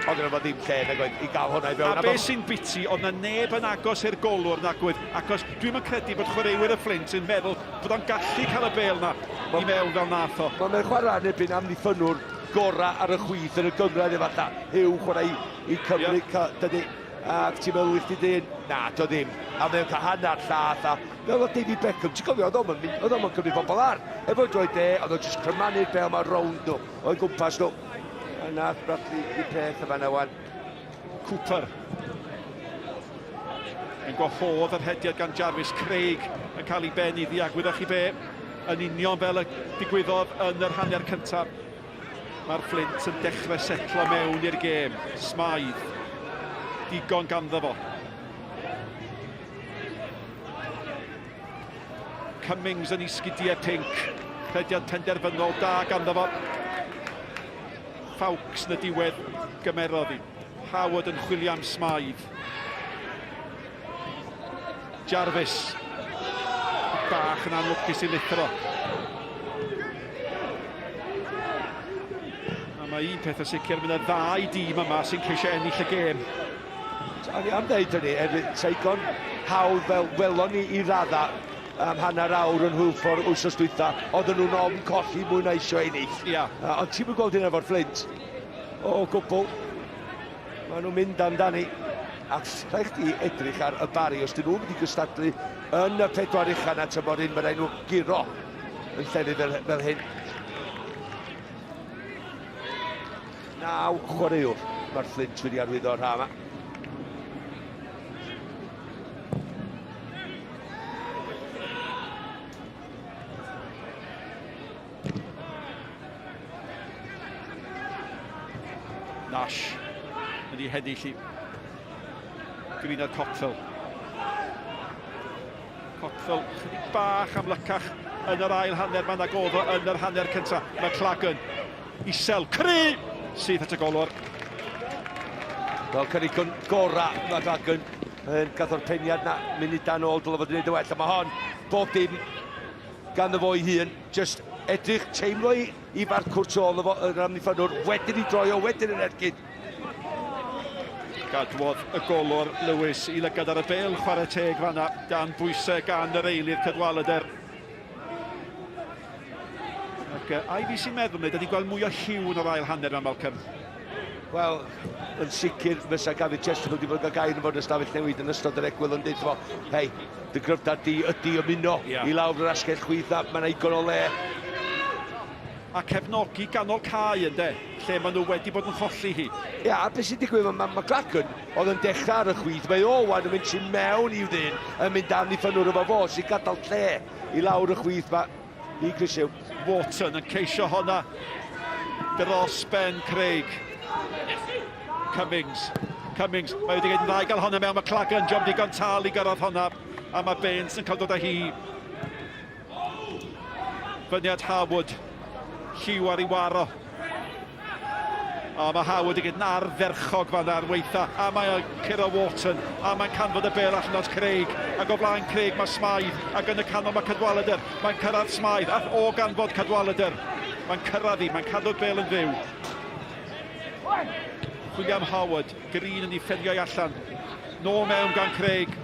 Oedd yna fo ddim lle nag oedd i gael hwnna i fewn. A beth sy'n biti, oedd na neb yn agos i'r golwr nag oedd. Acos dwi'm yn credu bod chwaraewyr y Fflint yn meddwl bod o'n gallu cael y bel na i mewn fel nath o. Mae'n chwarae yn erbyn amddiffynnwr gorau ar y chwith yn y gynghrair efallai. Huw chwarae i, i Cymru, yeah. dydy. Ac ti'n meddwl i chdi dyn? Na, do ddim. A mae'n cael hanner llath a Fel oedd David Beckham, ti'n cofio, oedd o'm yn mynd, oedd o'm yn cymryd pobl ar. Efo'i droed de, oedd o'n jyst crymanu'r bêl 'ma rownd nhw, o'i gwmpas nhw. A nath Bradley i peth yma na wan. Cooper. Yn gwahodd yr hediad gan Jarvis Craig yn cael ei ben iddi ac wyddoch chi be, yn union fel y digwyddodd yn yr hanner cyntaf. Mae'r Fflint yn dechrau setlo mewn i'r gêm. Smythe. Digon ganddo fo. Cummings yn ei sgidiau pinc. Rhediad penderfynol da ganddo fo. Fawkes yn y diwedd gymerodd hi. Howard yn chwilio am Smythe. Jarvis. Bach yn anlwcus i lithro. A mae un peth o sicr, mae yna ddau dîm yma sy'n ceisio ennill y gêm. O'n i am ddeud hynny, hefyd, Saigon hawdd fel welon ni i radda am hanner awr yn Hwlffordd wythnos dwytha, oedden nhw'n ofn colli mwy na eisiau ennill. Ia. Uh, ond ti'n gweld hynna efo'r Flint? O gwbl. Maen nhw'n mynd amdani. Ac rhaid chdi edrych ar y Bari, os dyn nhw'n mynd i gystadlu yn y pedwar ucha na tymor hyn, mae rhaid nhw guro yn llefydd fel, fel hyn. Naw chwaraewr mae'r Fflint wedi arwyddo o'r haf yma. Nash yn ei hennill i Greener Cottrell. Cottrell chydig bach amlycach yn yr ail hanner ma nag oedd o yn yr hanner cyntaf. McLagan isel, cry! Syth at y golwr. Wel, cynnig gorau McLagan. Gath o'r peniad na munud dan ôl, dylai fod yn gwneud y well. A mae hon, bob dim ganddo fo ei hun. Just edrych, teimlo i, i farcwr tu ôl fo, yr amddiffynwr, wedyn i droi o, wedyn yn ergyd. Gadwodd y golwr Lewis i lygad ar y bel, chwarae teg fanna, dan bwysau gan yr eilydd Cadwaladr. Ac uh, ai fi sy'n meddwl, neu da ni'n gweld mwy o lliw yn yr ail hanner yma, Malcolm? Wel, yn sicr fysa Gavin Chesterfield wedi bod yn cael gair yn fod yn ystafell newid yn ystod yr egwyl yn dweud fo, hei, dy gryfder di ydy ymuno yeah. i lawr yr asgell chwith a mae yna igon o le. A cefnogi ganol cae ynde, lle maen nhw wedi bod yn cholli hi. Ia, yeah, a beth sy'n digwydd, mae ma, ma Glacken oedd yn dechrau ar y chwith, mae o wan yn mynd tu mewn i'w ddyn, yn mynd am i ffynwr efo fo, sy'n gadael lle i lawr y chwith. Mae i Chris Hugh. Wharton yn ceisio honna dros Ben Craig. Cummings. Cummings. Mae wedi gwneud yn dda i gael honna mewn. McLagan, job digon tal i gyrraedd honna. A mae Baines yn cael dod â hi. Fyniad Harwood. Lliw ar ei waro. O, mae Howard i gyd yn ardderchog fan ar weitha, a mae o'n curo Wharton, a mae'n canfod y bel allan at Craig, ac o flaen Craig mae Smythe, ac yn y canol mae Cadwaladr, mae'n cyrraedd Smythe, ac o ganfod Cadwaladr, mae'n cyrraedd hi, mae'n cadw'r bel yn fyw. Chwilio am Howard, Green yn ei ffendiau allan, nôl mewn gan Craig.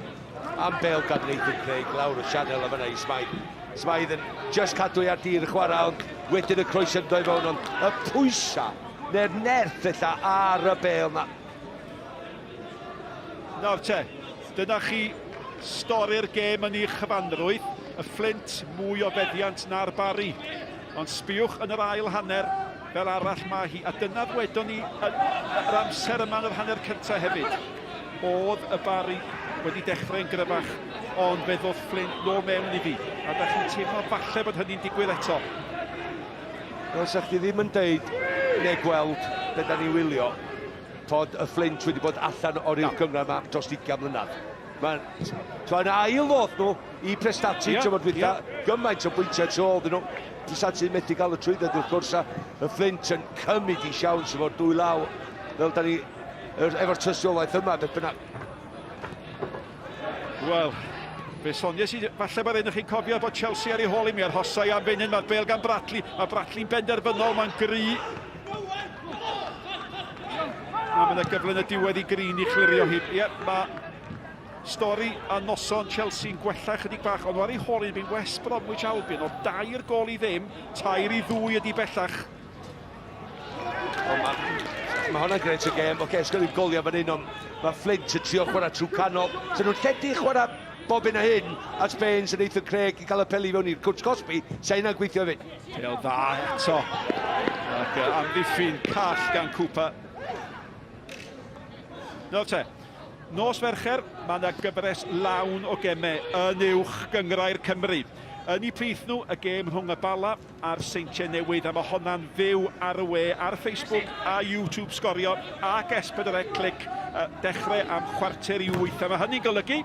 Am bel gan Nathan Craig lawr y sianel a fyna i Smythe. Smythe yn just cadw i ar dir y chwarae, ond wedyn y croesiad yn dod i fewn, ond y pwysau neu'r nerth ella ar y bel na. Nawr te, dyna chi stori'r gêm yn ei chyfanrwydd. Y Fflint mwy o feddiant na'r Barri. Ond sbiwch yn yr ail hanner, fel arall mae hi. A dyna ddwedon ni yn yr amser yma yn yr hanner cyntaf hefyd. Oedd y Barri wedi dechrau'n gryfach, ond fe ddoth Fflint nôl mewn iddi. A da chi'n teimlo falle bod hynny'n digwydd eto. Wel, sa chdi ddim yn deud neu gweld be da ni'n wylio, fod y Fflint wedi bod allan o'r uwch gynghrair yma dros 20 mlynedd. Mae'n mae'n ail ddoth nhw i Prestatyn yeah, tymor dwytha, yeah. gymaint o bwyntiau tu ôl nhw. Prestatyn methu gael y trwydded wrth gwrs a y Fflint yn cymryd i siawns efo'r dwy law fel da ni efo'r tystiolaeth yma beth bynnag. Wel, fe soniais i, falle bod un o'ch chi'n cofio bod Chelsea ar ei hôl i mi, arhosai am funud, mae'r bel gan Bradley, mae Bradley'n benderfynol, mae'n gry. A mae yna gyfle yn y diwedd i Green i chlirio hi. Ie, mae stori a noson Chelsea'n gwella chydig bach, ond ar ei hôl i'n West Bromwich Albion, o dair gol i ddim, 3-2 ydi bellach. Wel, mae ma hwnna'n grêt o gêm. Oce, okay, sgwn i'n golio fan hyn, ond mae Flint yn trio chwarae trwy canol. So nhw'n lledu chwarae bob un a hyn at Baines yn Nathan Craig i gael y peli fewn i'r cwrt cosbi. Sa hynna'n gweithio hefyd. Pêl dda eto. Ac amddiffyn call gan Cooper. Nawr te, Nos Fercher, mae yna gyfres lawn o gemau yn uwch gynghrair Cymru. Yn eu plith nhw, y gêm rhwng y Bala a'r Seintiau Newydd, a mae honna'n fyw ar y we, ar Facebook a YouTube Sgorio ac S4C Clic, dechrau am 7:45. A mae hynny'n golygu,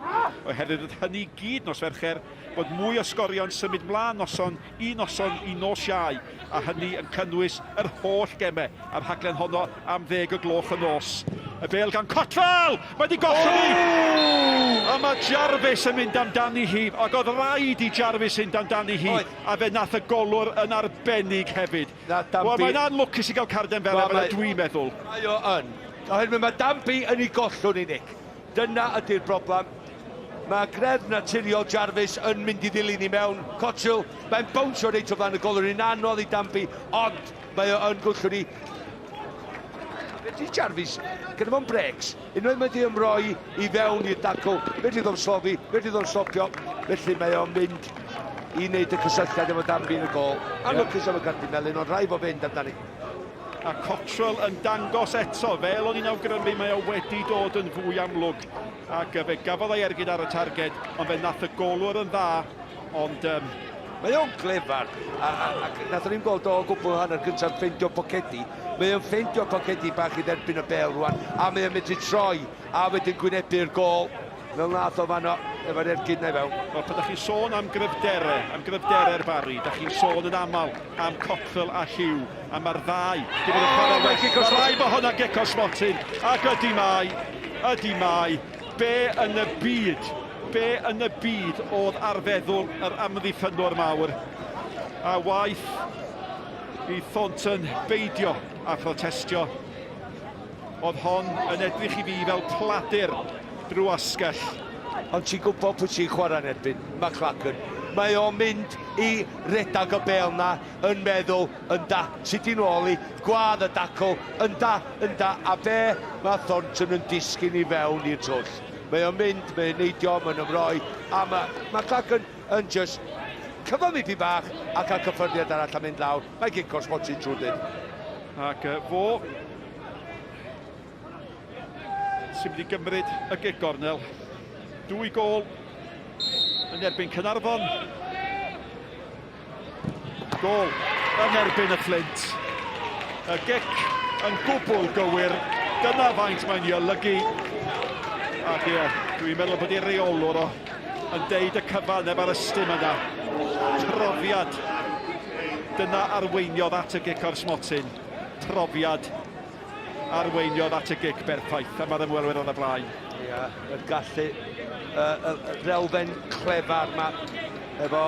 oherwydd bod hynny gyd nos Fercher, bod mwy o sgorio'n symud mlaen noson i noson i nos Iau, a hynny yn cynnwys yr holl gemau a'r rhaglen honno am ddeg y gloch y nos. Y bêl gan Cottrell! Mae wedi gollwng hi! A mae Jarvis yn mynd amdani hi, ac oedd rhaid i Jarvis fynd amdani hi, a fe nath y golwr yn arbennig hefyd. Wel, mae'n anlwcus i gael carden fel yna, dwi'n meddwl. Mae o yn. Oherwydd mae Danby yn ei gollwng i Nick. Dyna ydy'r broblem. Mae greddf naturiol Jarvis yn mynd i ddilyn i mewn. Cottrell, mae'n bownsio reit o flaen y golwr, yn anodd i Danby, ond mae o yn gwllwng i. Fedri Jarvis, gyda fo'n brecs, unwaith mae di ymroi i fewn i'r dacl, fedri ddo'n slofi, fedri ddo'n stopio, felly mae o'n mynd i wneud y cysylltiad efo Danby yn y gol. Anlwcus am y cardyn melyn, ond rhaid fo fynd amdani. A Cottrell yn dangos eto, fel o'n i'n awgrymu, mae o wedi dod yn fwy amlwg. Ac fe gafodd ei ergyd ar y targed, ond fe nath y golwr yn dda, ond... Mae o'n glefar, a, a, ac nath o'n i'n gweld o gwbl hanner cyntaf ffeindio pocedi. Mae o'n ffeindio pocedi bach i dderbyn y bêl rwan, a mae o'n medru troi, a wedyn gwynebu'r gôl. Fel nath o fanno, efo'r ergyd na i fewn. Wel, pan da chi'n sôn am gryfderau, am gryfderau'r Barri, da chi'n sôn yn aml am Cottrell a Hugh, a mae'r ddau di bod yn chwarae well. Mae rhaid bod hwnna gic o'r smotyn, ac ydy mae, ydy mae. Be yn y byd, be yn y byd oedd ar feddwl yr amddiffynnwr mawr? A waeth i Thornton beidio a phrotestio. Oedd hon yn edrych i fi fel pladur drwy asgell. Ond ti'n gwybod pwy ti'n chwarae'n erbyn, McLagan. Mae o'n mynd i redag y bêl na yn meddwl, ynda, sut i'n ôl i, gwadd y dacl, ynda, ynda, a be mae Thornton yn disgyn i fewn i'r twll. Mae o'n mynd, mae'n neidio, mae'n ymroi, a mae McLagan yn just cyflymu dipyn bach a cael cyffyrddiad arall a mynd lawr. Mae'n gic o'r smotyn trwy'r dydd. Ac fo sy'n mynd i gymryd y gig gornel. Dwy gôl yn erbyn Caernarfon. Gôl yn erbyn y Fflint. Y gic yn gwbl gywir. Dyna faint mae'n ei olygu. Ac ie, dwi'n meddwl bod ei reolwr o yn deud y cyfan efo'r ystym yna. Profiad. Dyna arweiniodd at y gic o'r smotyn. Profiad arweiniodd at y gic berffaith. A mae'r ymwelwyr ar y blaen. Ie, y gallu, yr elfen clefar ma efo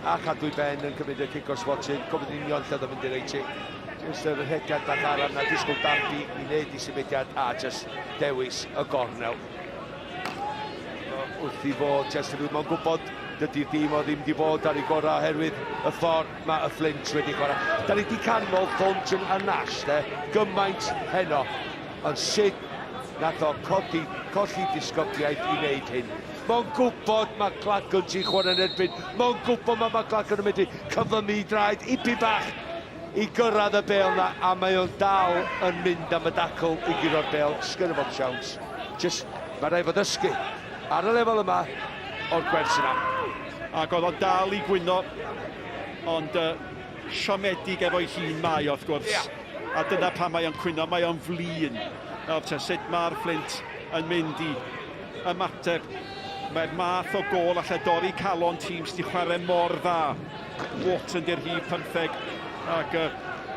a chadw i ben yn cymryd y cic o'r smotyn, gofyn yn union lle oedd o'n mynd i reit ti. Just yr rhediad bach arall na, disgwyl Danby i wneud i symudiad a just dewis y gornel. Wrth i fod Chester Field, mae'n gwybod dydy'r dîm o ddim wedi bod ar ei gorau oherwydd y ffordd mae y Flint wedi chwarae. Da ni wedi canmol Thornton a Nash, de, gymaint heno, ond sut nath o codi, colli disgybliaeth i wneud hyn. Mae'n gwybod mae McLagan sy'n chwarae'n erbyn. Mae'n gwybod mae McLagan yn medru cyflymu i draed ipyn bach i gyrraedd y bêl na, a mae o'n dal yn mynd am y dacl i guro'r bêl. Sgynno fo'm siawns. Just, mae rhaid fod ddysgu ar y lefel yma o'r gwers yna. Ac oedd o'n dal i gwyno, ond uh, siomedig efo'i hun mae wrth gwrs. Yeah. A dyna pam mae o'n cwyno, mae o'n flin. Nawr te, sut mae'r Fflint yn mynd i ymateb? Mae'r math o gôl allai dorri calon tîm sydd wedi chwarae mor dda. Wharton di'r rhif 15 ac uh,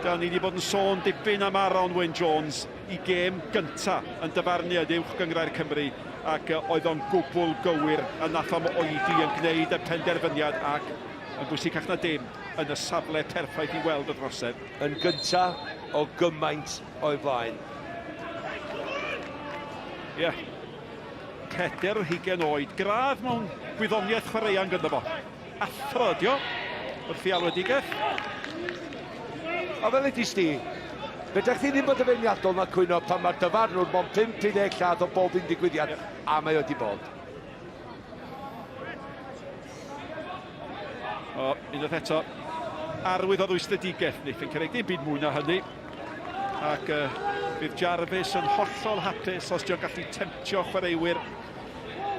da ni wedi bod yn sôn dipyn am Aaron Wyn Jones i gêm gynta yn dyfarnu yn Uwch Gynghrair Cymru ac uh, oedd o'n gwbl gywir a nath o'm oedi yn gwneud y penderfyniad ac yn bwysicach na dim yn y safle perffaith i weld y drosedd. Yn gynta o gymaint o'i flaen. Ie. Yeah. 40 oed, gradd mewn gwyddoniaeth chwaraeon gyda fo. Athro ydi o, wrth i alwedigaeth. A fel ydy sti, fedra chdi ddim bod yn feirniadol na cwyno pan mae'r dyfarnwr mond 5 i 10 lladd o bob un digwyddiad, a mae o di bod. O, unwaith eto, arwydd o rwystredigaeth, Nathan Craig, dim byd mwy na hynny. Ac uh, bydd Jarvis yn hollol hapus os dio'n gallu temtio chwaraewyr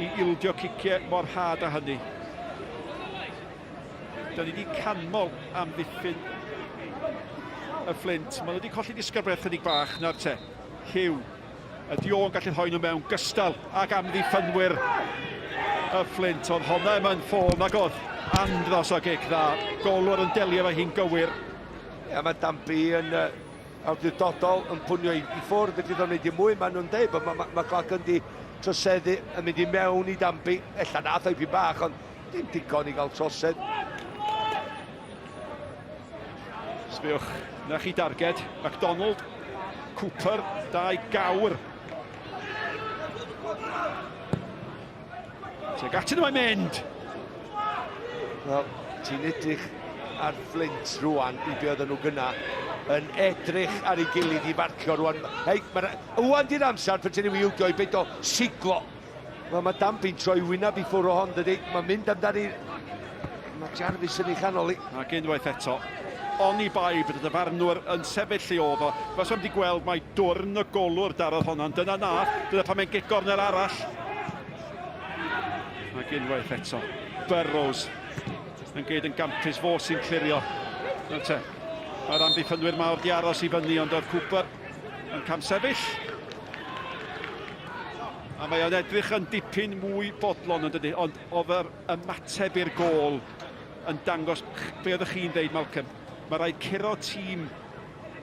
i ildio ciciau mor rhad â hynny. Da ni wedi canmol am ddiffyn y Fflint. Maen nhw wedi colli disgyblaeth chydig bach nawr te. Hugh, ydy o'n gallu rhoi nhw mewn gystal ag amddiffynwyr y Fflint. Oedd honna yma'n ffôl nag oedd andros o gic dda. Golwr yn delio efo hi'n gywir. Ia, mae Danby yn uh, awdurdodol yn pwnio i, i ffwrdd, felly ddo'n neud i mwy, maen nhw'n deud bod mae ma, ma Clark yn di troseddu yn mynd i mewn i Danby. Ella nath o'i bach, ond dim digon i gael trosedd. Sbiwch, na chi darged. MacDonald, Cooper, dau gawr. Tuag atyn nhw mae'n mynd! Wel, ti'n edrych ar Flint rwan i be oedden nhw gynna yn edrych ar ei gilydd i farcio rwan. Hei, mae'r... Wan di'r amser pan ti'n ei ildio i beidio siglo. Wel, mae Danby'n troi wyneb i ffwrdd o hon, dydy. Mae'n mynd amdani... Mae Jarvis yn ei chanol i. Ac unwaith eto, oni bai bod y dyfarnwr yn sefyll lle oedd o. Faswn wedi gweld mai dwrn y golwr darodd honno, ond dyna na, dyna pan mae'n gic gornel arall. Ac unwaith eto, Burrows yn gyd yn gampus, fo sy'n clirio. Nawr te, mae'r amddiffynwyr mawr di aros i fyny, ond oedd Cooper yn camsefyll. A mae o'n edrych yn dipyn mwy bodlon yn dydy, ond oedd yr ymateb i'r gôl yn dangos be oeddech chi'n dweud, Malcolm. Mae rhaid curo tîm,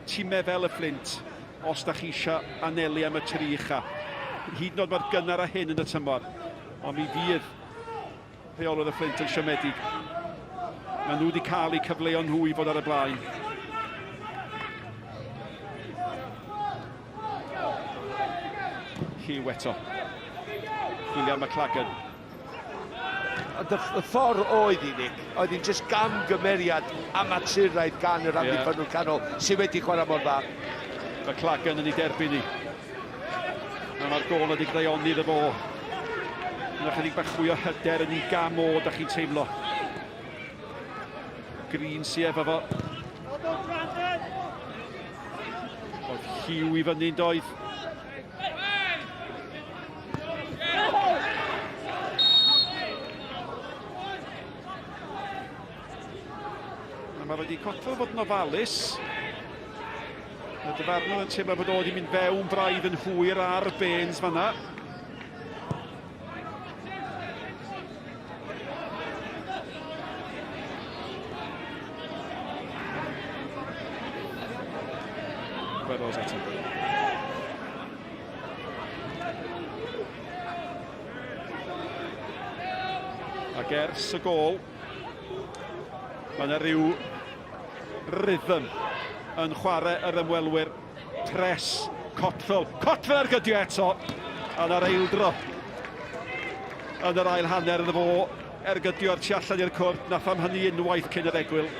tîmau fel y Fflint, os da chi eisiau anelu am y tri ucha. Hyd yn oed mor gynnar â hyn yn y tymor. Ond mi fydd rheolwr y Fflint yn siomedig. Maen nhw wedi cael eu cyfleon nhw i fod ar y blaen. Hugh eto. William McLagan. Ond y, y ffordd oedd hi, Nick, oedd hi'n just gamgymeriad amaturaidd gan yr amddiffynnwr yeah. canol sydd wedi chwarae mor dda. McLagan yn ei derbyn hi. A mae'r gôl wedi gwneud iddo fo. Yna chydig bach fwy o hyder yn ei gam o, da chi'n teimlo. Green sy efo fo. Oedd Hugh i fyny'n doedd. A mae wedi cotro fod yn ofalus. Mae dyfarnwr yn teimlo bod o wedi mynd fewn braidd yn hwyr ar Baines fanna. Burrows eto. Ac ers y gôl, mae yna rhyw rhythm yn chwarae yr ymwelwyr. Pres, Cottrell, Cottrell ergydio eto, a na'r eildro yn yr ail hanner iddo fo ergydio'r tu allan i'r cwrt, nath am hynny unwaith cyn yr egwyl.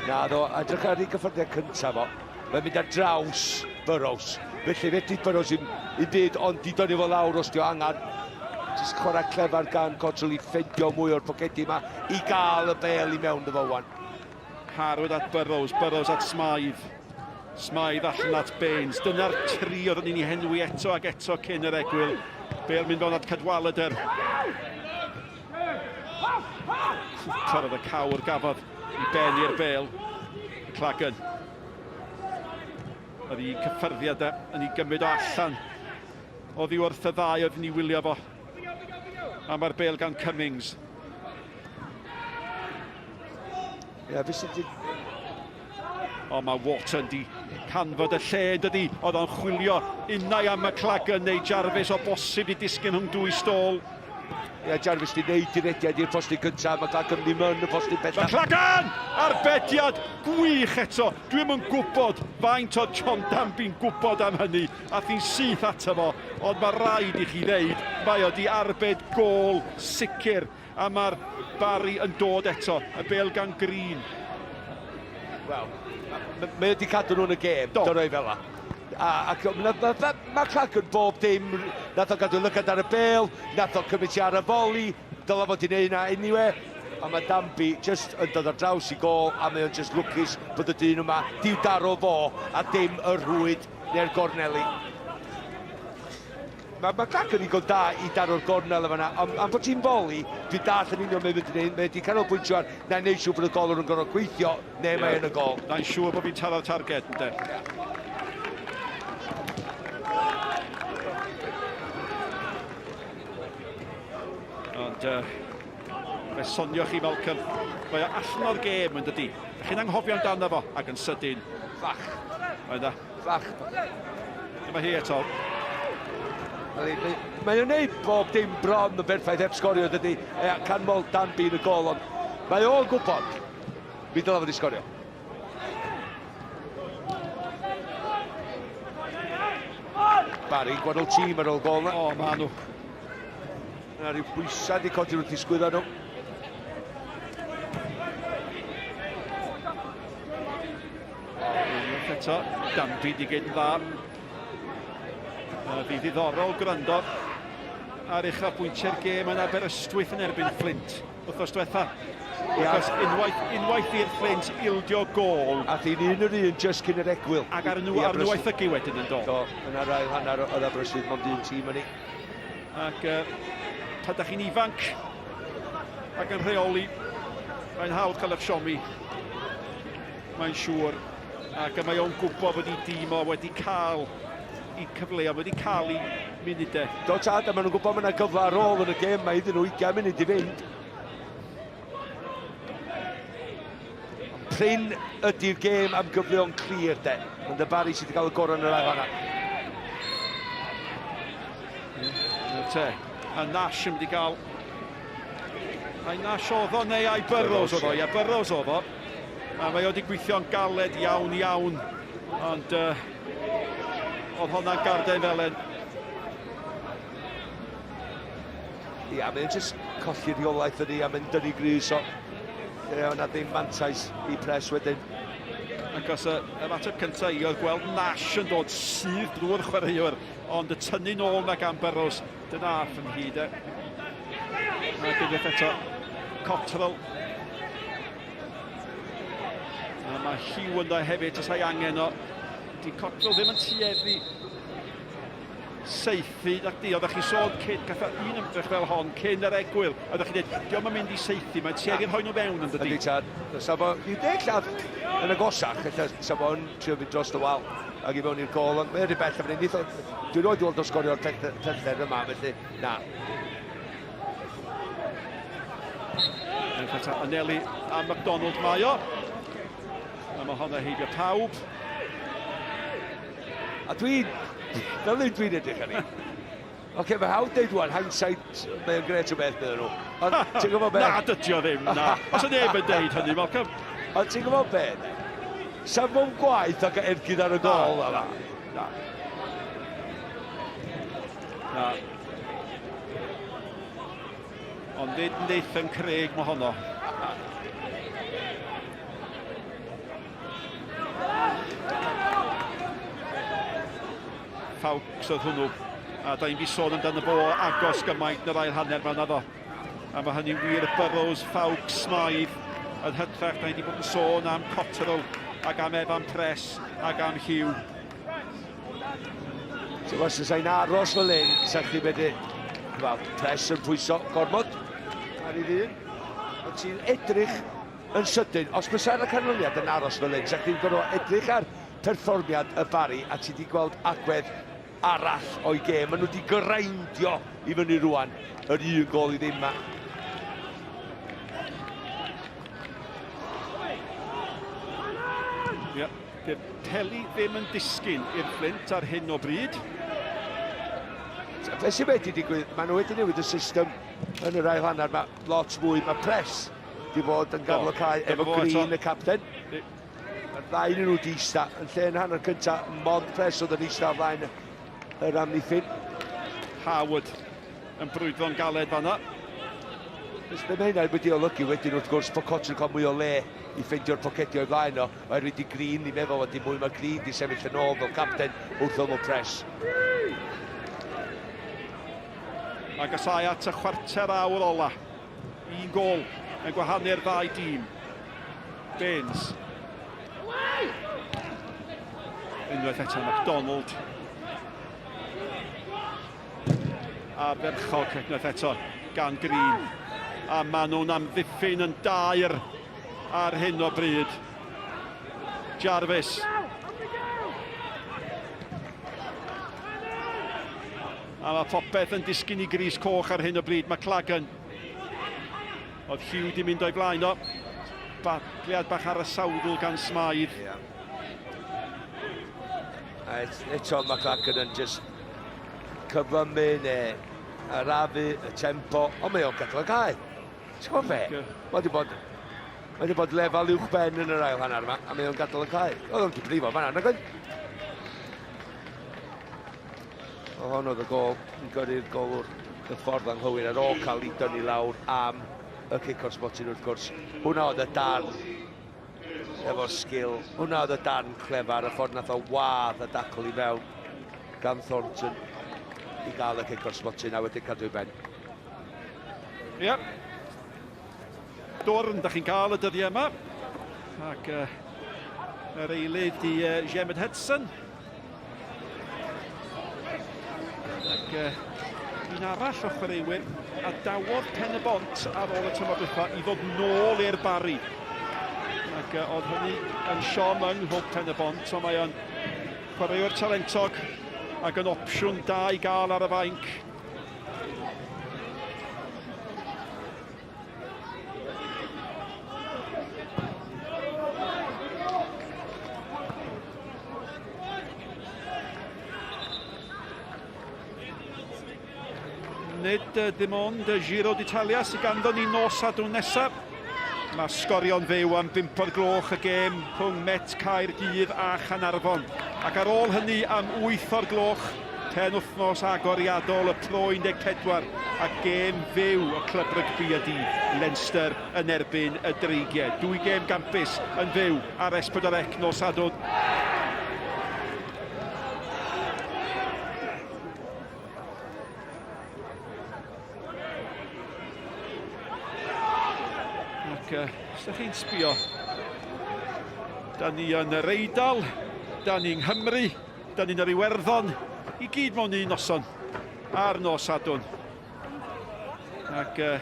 Na ddo, edrych ar ei gyffyrddiad cyntaf fo, mae'n mynd ar draws Burrows. Felly fedri Burrows i'm, i'm byd, ond di dynnu fo lawr os di o angen. Jyst chwarae clefar gan Cottrell i ffendio mwy o'r pocedi yma i gael y bel i mewn iddo fo wan. Harwood at Burrows, Burrows at Smythe. Smythe allan at Baines. Dyna'r tri oeddwn ni'n ei henwi eto ac eto cyn yr egwyl. Bale mynd fewn at Cadwaladr. Cooper oedd y cawr gafodd i ben i'r bel. McLagan. Oedd un cyffyrddiad e yn ei gymryd o allan. Oddi wrth y ddau oedd ni wylio fo. A mae'r bel gan Cummings. Ie, yeah, fi sydd O, mae Watson di canfod y lle, dydy. Oedd o'n chwilio unai am McLagan neu Jarvis o bosib di disgyn rhwng dwy stôl. Ie, yeah, Jarvis di wneud dirediad i'r postyn cyntaf, McLagan ddim yn y postyn bellach. McLagan! Arbediad gwych eto. Dwi'm yn gwybod faint o John Danby'n gwybod am hynny. Ath hi'n syth ato fo, ond mae rhaid i chi ddeud, mae o di arbed gôl sicr. A mae'r Barry yn dod eto, y bêl gan Green. Wel, mae wedi cadw nhw'n y gêm, do roi fel la. A, ac mae ma, ma, ma Clark yn bob dim, nath o gadw lygad ar y bêl, nath o cymryd ti ar y foli, dylai fod i wneud hynna anyway. A mae Danby just yn dod ar draws i gôl, a mae o'n just lwcus bod y dyn yma diw daro fo, a dim y rhwyd. neu'r gorneli. Mae ma Clark yn ddigon da i daro'r gornel efo yna, ond am bod ti'n foli, dwi'n dall yn union beth mae'n gwneud, mae wedi canolbwyntio ar, na i wneud siŵr bod y golwr yn gorfod gweithio, neu yeah. mae yn y gol. Na'n siŵr bod fi'n taro'r targed, ynddo. Yeah. Ond uh, fe sonioch chi, Malcolm, mae o allan o'r gêm yn dydi. Chi'n anghofio amdano fo ac yn sydyn. Fach. Mae da. Fach. Dyma hi eto. Mae o'n neud bob dim bron yn berffaith heb sgorio dydy. E, canmol Danby yn y gol, ond mae o'n gwybod. Mi dylai fod i sgorio. Barry, gwahanol tîm ar ôl gol na. O, ma nhw. Yna rhyw bwysau wedi codi wrth i sgwyddo nhw. Unwaith eto, Danby di gyd yn dda. Fi ddiddorol gwrando ar uchafbwyntiau'r gêm yn Aberystwyth yn erbyn Flint wythnos diwetha. Achos unwaith, unwaith i'r Flint ildio gôl. A thi'n un yr un just cyn yr egwyl. Ac ar nhw, ar nhw waethygu wedyn yn do. Do, yn yr ail hanner oedd Aberystwyth mond un tîm yn ni. Ac uh, pan da chi'n ifanc ac yn rheoli, mae'n hawdd cael eich siomi. Mae'n siŵr. Ac mae o'n gwybod bod ei dîm o wedi cael i cyfleoedd, wedi cael ei munudau. Do tad, a maen nhw'n gwybod mae yna gyfle ar ôl yn y gêm, mae iddyn nhw 20 munud i fynd. Prin ydy'r gêm am gyfleon clir de. Ond y Barry sydd wedi cael y gorau yn yr ail hanner. Te, a Nash yn mynd i gael... Ai Nash oedd o neu ai Burrows oedd o? Ie, Burrows oedd o. A mae o wedi gweithio'n galed iawn iawn. Ond uh, oedd honna'n garden felen. Ia, mae'n jyst colli rheolaeth ydi a mynd dynnu grys o. Ie, o'na ddim mantais i Press wedyn. Ac os y ymateb cyntaf i oedd gweld Nash yn dod syth drwy'r chwaraewr, ond y tynnu nôl na gan Burrows, dyna aff yn hyd e. Ac unwaith eto, Cotterill. A mae Hugh ynddo hefyd, os ei angen o. Di Cotterill ddim yn tueddu saethu, nac di, oeddech chi sôn cyn, gath un ymdrech fel hon cyn yr egwyl, oeddech chi'n dweud, diolch yn mynd i saethu, mae'n tueddu rhoi nhw fewn yn dydi. Ydy tad, sa fo, i deg lladd yn agosach, ella sa fo'n trio fynd dros y wal ac i mewn i'r gol, ond mae'n rhy bell am hynny, dwi'n rhoi dwi'n o sgorio'r pellter yma, felly na. Anelu a McDonald mae o. A mae honna heibio pawb. A dwi'n, fel un dwi'n edrych arni. Oce, okay, mae hawdd deud rwan, hindsight, mae'n gret o beth bydden nhw. Ond ti'n gwybod beth? Na, dydy o ddim, na. Os yna neb yn deud hynny, Malcolm. Ond ti'n gwybod beth? Sa fo'n gwaith ac ergyd ar y gol na. Na. Na. Ond nid Nathan Craig mo honno. Fawkes oedd hwnnw. A da ni'n di sôn amdano fo agos gymaint yn yr ail hanner ma'n addo. A mae hynny'n wir Burrows, Fawkes, Smythe yn hytrach. Da ni wedi bod yn sôn am Cotterill ac am Evan Press ac am Hugh. So os ysai'n aros fel hyn, sa chdi medru... Wel, Press yn pwyso gormod ar ei ddyn. Ond ti'n edrych yn sydyn, os bysa'r canlyniad yn aros fel hyn, sa chdi'n gorfod edrych ar perfformiad y Barry a ti wedi gweld agwedd arall o'i gêm. Maen nhw wedi greindio i fyny rwan yr un gol i ddim ma. Ie, yeah, Peli ddim yn disgyn i'r Flint ar hyn o bryd. Be sy'n wedi digwydd, maen nhw wedi newid y system yn yr ail hanner, mae lot mwy, mae Press di fod yn ganol y cae efo Green y capten. Mae'r ddau yn nhw di ista, yn lle yn hanner cynta, mond Press oedd yn ista o flaen yr amddiffyn. Howard yn brwydro'n galed fanna. Be mae hynna wedi olygu wedyn wrth gwrs bod Cotton yn cael mwy o le i ffeindio'r pocedi o'i flaen o, oherwydd di Green ni'n meddwl wedi mwy mae Green di sefyll yn ôl fel capten wrth ymyl Press. Agosau at y chwarter awr ola. Un gol yn gwahanu'r ddau dîm. Baines. Unwaith eto MacDonald. Ardderchog unwaith eto gan Green. A maen nhw'n amddiffyn yn dair ar hyn o bryd. Jarvis. A mae popeth yn disgyn i gris coch ar hyn o bryd. McLagan. Oedd Hugh di mynd o'i flaen o. Bagliad bach ar y sawdl gan Smythe. Yeah. A eto McLagan yn just cyflymu neu arafu y tempo, ond mae o'n gadael y cae. Ti'n gwybod be? Mae wedi bod, mae wedi bod lefel uwch ben yn yr ail hanner yma, a mae o'n gadael y cae. Oedd o'n gyfrifo fanna, nag oedd? O hon oedd y gol yn gyrru'r golwr y ffordd anghywir ar ôl cael ei dynnu lawr am y cic o'r smotyn wrth gwrs. Hwna oedd y darn efo sgil. Hwna oedd y darn clefar, y ffordd nath o wadd y dacl i fewn gan Thornton i gael y cic o'r smotyn a wedyn cadw i ben. Ie. Yeah. Dwrn, da chi'n cael y dyddiau yma. Ac uh, yr eilydd i uh, Jemed Hudson. Ac uh, un arall o chwaraewyr a dawodd Pen y Bont ar ôl y tymor diwetha i ddod nôl i'r Barri. Ac uh, oedd hynny yn siom yng Nghlwb Pen y Bont, ond mae o'n chwaraewr talentog ac yn opsiwn da i gael ar y fainc. Nid dim ond y Giro d'Italia sydd ganddo ni nos Sadwrn nesaf. Mae sgorio'n fyw am 5 o'r gloch y gêm rhwng Met Caerdydd a Chanarfon. Ac ar ôl hynny am 8 o'r gloch, Penwythnos agoriadol y Pro 14 a gêm fyw y Clwb Rygbi ydy Leinster yn erbyn y Dreigiau. Dwy gêm gampus yn fyw ar S4C nos Sadwrn. Ac uh, os ydych chi'n sbio, da ni yn yr Eidal, da ni yng Nghymru, Da ni'n yr Iwerddon i gyd mewn un noson ar nos Sadwrn. Ac uh,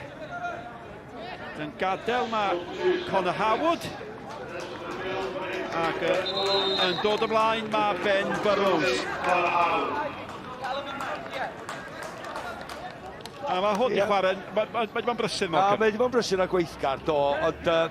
yn gadael mae Conor Harwood. Ac uh, yn dod ymlaen mae Ben Burrows. A mae hwn i chwarae, mae ma, ma wedi bod yn brysur, Malcolm. Mae wedi bod yn brysur a gweithgar, do, ond uh,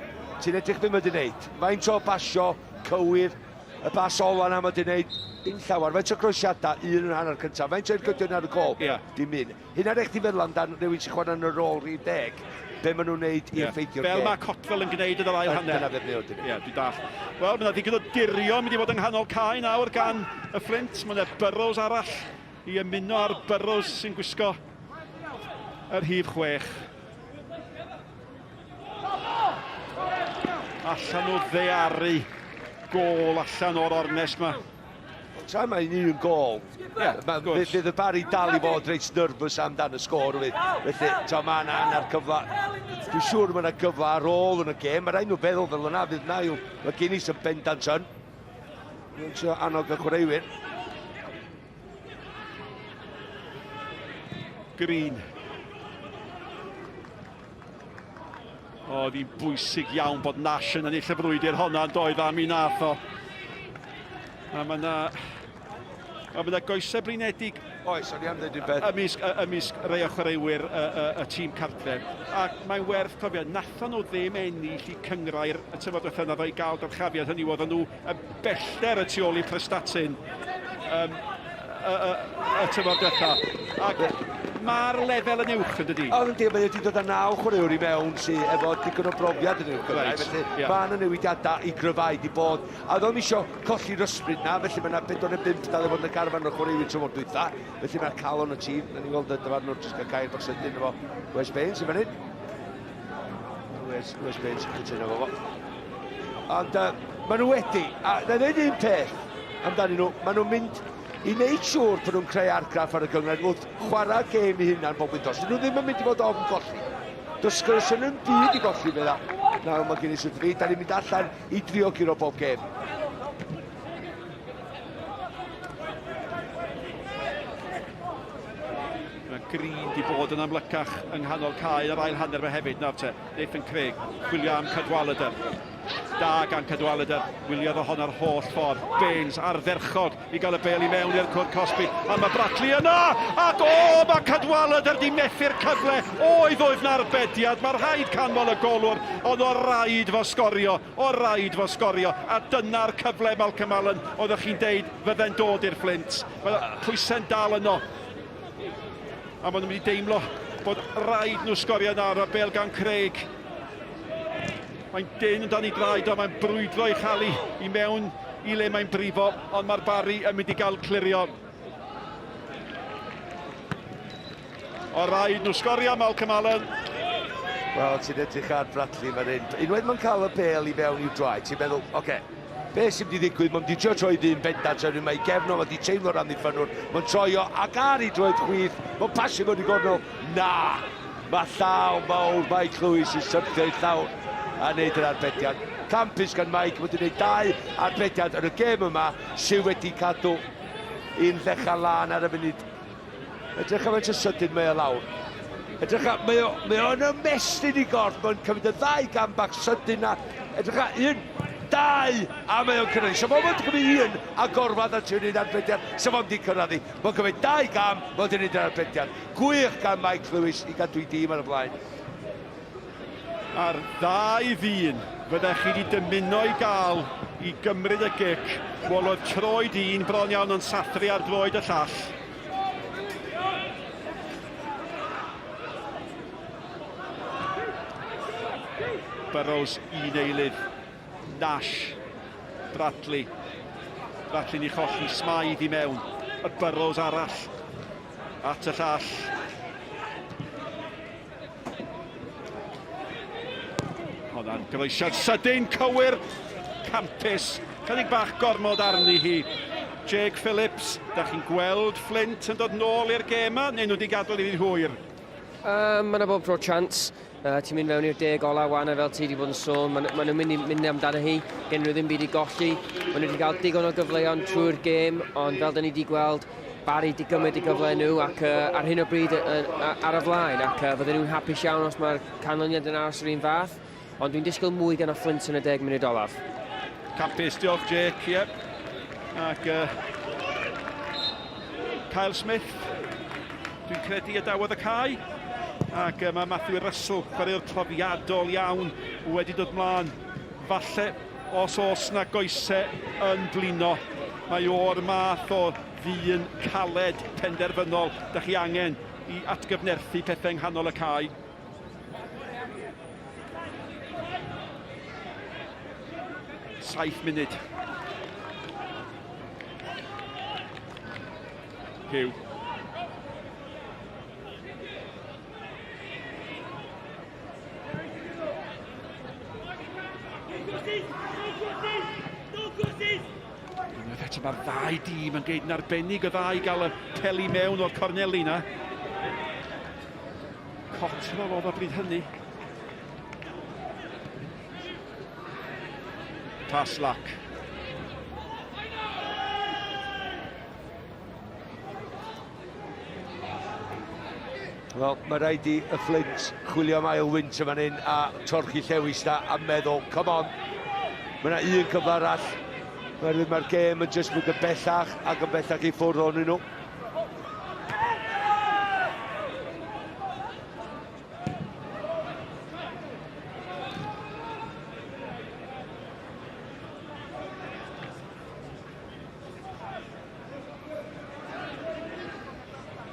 ti'n edrych beth mae wedi gwneud. Faint o basio cywir, Y bas ola na mae wedi gwneud dim llawer. Faint o groesiadau, un yn hanner cyntaf. Faint o ergydion ar y gol? Yeah. Dim un. Hynna rhaid chdi feddwl amdan rhywun sy'n chwarae yn y rôl rhif deg. Be maen nhw'n wneud i effeithio'r gêm. Fel mae Cotwell yn gwneud yn yr ail hanner. Dyna beth mae o'n Ie, dwi'n dall. Wel, mae yna ddigon o dirion mynd i fod yng nghanol cae nawr gan y Fflint. Mae yna Burrows arall i ymuno ar Burrows sy'n gwisgo yr rhif chwech. Allan nhw ddearu gôl allan o'r ornest ma. Tra mae'n un gôl, yeah, fydd y Barry dal i fod reit nervous amdan y sgôr hefyd. Felly, tra mae yna hanner cyfle. Dwi'n siŵr mae yna gyfle ar ôl yn y gêm. Mae rhaid nhw feddwl fel yna, fydd Niall McGuinness yn bendant yn. Dwi'n trio annog y chwaraewyr. Green. Oedd hi'n bwysig iawn bod Nash yn ennill y frwydr honna yn doedd am i nath o. A mae yna... A mae yna goesau blinedig Oes, o'n i am ddweud un beth. Ymysg, ymysg rei o chwaraewyr y, y, y tîm cartref. Ac mae'n werth cofio, nathon nhw ddim ennill i cyngrair y tymor diwethaf naddo i gael dyrchafiad, hynny oedden nhw y bellter y tu ôl i Prestatyn um, y, y, y tymor diwetha. Ac mae'r lefel yn uwch yn dydi? O, yndi, mae wedi dod â naw chwaraewr i mewn sydd efo digon o brofiad yn uwch right. Felly yeah. mae yna newidiadau i gryfhau di bod. A oedd eisiau colli'r ysbryd na, felly mae yna 4 neu 5 dal i fod yn y garfan o'r chwaraewyr tymor dwytha. Felly mae'r calon y tîm, na ni weld y dyfarnwr jyst cael gair bach sydyn efo Wes Baines yn fan hyn. Wes, Wes Baines yn cytuno efo fo. Ond uh, maen nhw wedi, a na i ddweud un peth amdanyn nhw, maen nhw'n mynd i wneud siŵr bod nhw'n creu argraff ar y gynghrair wrth chwarae gêm i hunan bob wythnos. Dyn nhw ddim yn mynd i fod ofn golli. Does gyda nhw'n byd i golli fe dda. Nawr mae gen i sydd fi, da ni'n mynd allan i drio guro bob gêm. Green di bod yn amlycach yng nghanol cae yr ail hanner fe hefyd. Nawr te, Nathan Craig, chwilio am Cadwaladr. Da gan Cadwaladr, wyliodd o honno'r holl ffordd. Baines ardderchog i gael y bel i mewn i'r cwrt cosbi. A mae Brackley yna! Ac o, mae Cadwaladr di methu'r cyfle. Oedd oedd na arbediad, mae rhaid canmol y golwr, ond o raid fo sgorio, o raid fo sgorio. A dyna'r cyfle, Malcolm Allen, oeddech chi'n deud fydde'n dod i'r Fflint. Mae pwysau'n dal yno. A maen nhw'n mynd i deimlo bod rhaid nhw sgorio nawr, a bel gan Craig. Mae'n dyn yn dan ei draed o, mae'n brwydro i chael i mewn i le mae'n brifo, ond mae'r Barri yn mynd i gael clirio. O rhaid nhw sgorio, Malcolm Allen. Wel, ti'n edrych ar Bradley fan hyn. Unwaith mae'n cael y bel i fewn i'w draed, ti'n meddwl, oce, okay, be sy'n mynd i ddigwydd? Mae'n di trio troi ddyn bendant ar mae gefn o, mae'n di teimlo'r amddiffynwr, mae'n troi o ac ar ei droed chwith, mae'n pasio mewn i gornel. Na! Mae llaw mawr Mike Lewis i syrthio i llawr a wneud yr arbediad. Campus gan Mike, wedi gwneud dau arbediad yn y gêm yma sydd wedi cadw un llecha lân ar y funud. Edrych am faint o sydyn mae o lawr. Edrych am, mae o, mae o'n ymestyn i gorff, mae'n cymryd y ddau gam bach sydyn na. Edrych am, un, dau, a mae o'n cyrraedd. So fo'n cymryd un a gorfod a tynnu'n arbediad, so fo'n di cyrraedd hi. Mae'n cymryd dau gam, mae'n dynnu'n arbediad. Gwych gan Mike Lewis i gadw'i dîm ar y blaen. A'r ddau ddyn fyddech chi wedi dymuno i gael i gymryd y gic, wel oedd troed un bron iawn yn sathru ar droed y llall. Burrows un eilydd, Nash, Bradley, Bradley'n ei cholli, Smythe i mewn, y Burrows arall at y llall. Honna'n groesiad sydyn, cywir, campus. Chydig bach gormod arni hi. Jake Phillips, da chi'n gweld Flint yn dod nôl i'r gêm yma, neu nhw wedi gadael iddi'n hwyr? Um, mae yna bob tro chance. Uh, ti'n mynd fewn i'r deg ola wan a fel ti wedi bod yn sôn, maen ma nhw'n mynd, i, mynd amdano hi, gen nhw ddim byd i golli. Maen nhw wedi cael digon o gyfleon trwy'r gêm, ond fel da ni wedi gweld, Barry wedi gymryd i gyfle nhw ac uh, ar hyn o bryd uh, ar y flaen ac uh, fydden nhw'n hapus iawn os mae'r canlyniad yn aros yr un fath, ond dwi'n disgwyl mwy gan y Flint yn y deg munud olaf. Campus, diolch Jake, yep. Ac uh, Kyle Smith, dwi'n credu y dawodd y cae. Ac uh, mae Matthew Russell, chwaraewr profiadol iawn, wedi dod mlaen. Falle os oes na goesau yn blino, mae o'r math o ddyn caled penderfynol da chi angen i atgyfnerthu pethau yng nghanol y cae. Saith munud. Hugh. Unwaith eto mae'r ddau dîm yn geid yn arbennig o dda i gael y peli mewn o'r corneli na. Cottrell oedd o bryd hynny. Paslak. Wel, mae rhaid i y Flint chwilio am ail wynt yn fan hyn a torchi llewis da a meddwl, come on, mae yna un cyfle arall. Mae'r mae gêm yn jyst mynd yn bellach ac yn bellach i ffwrdd ohonyn nhw.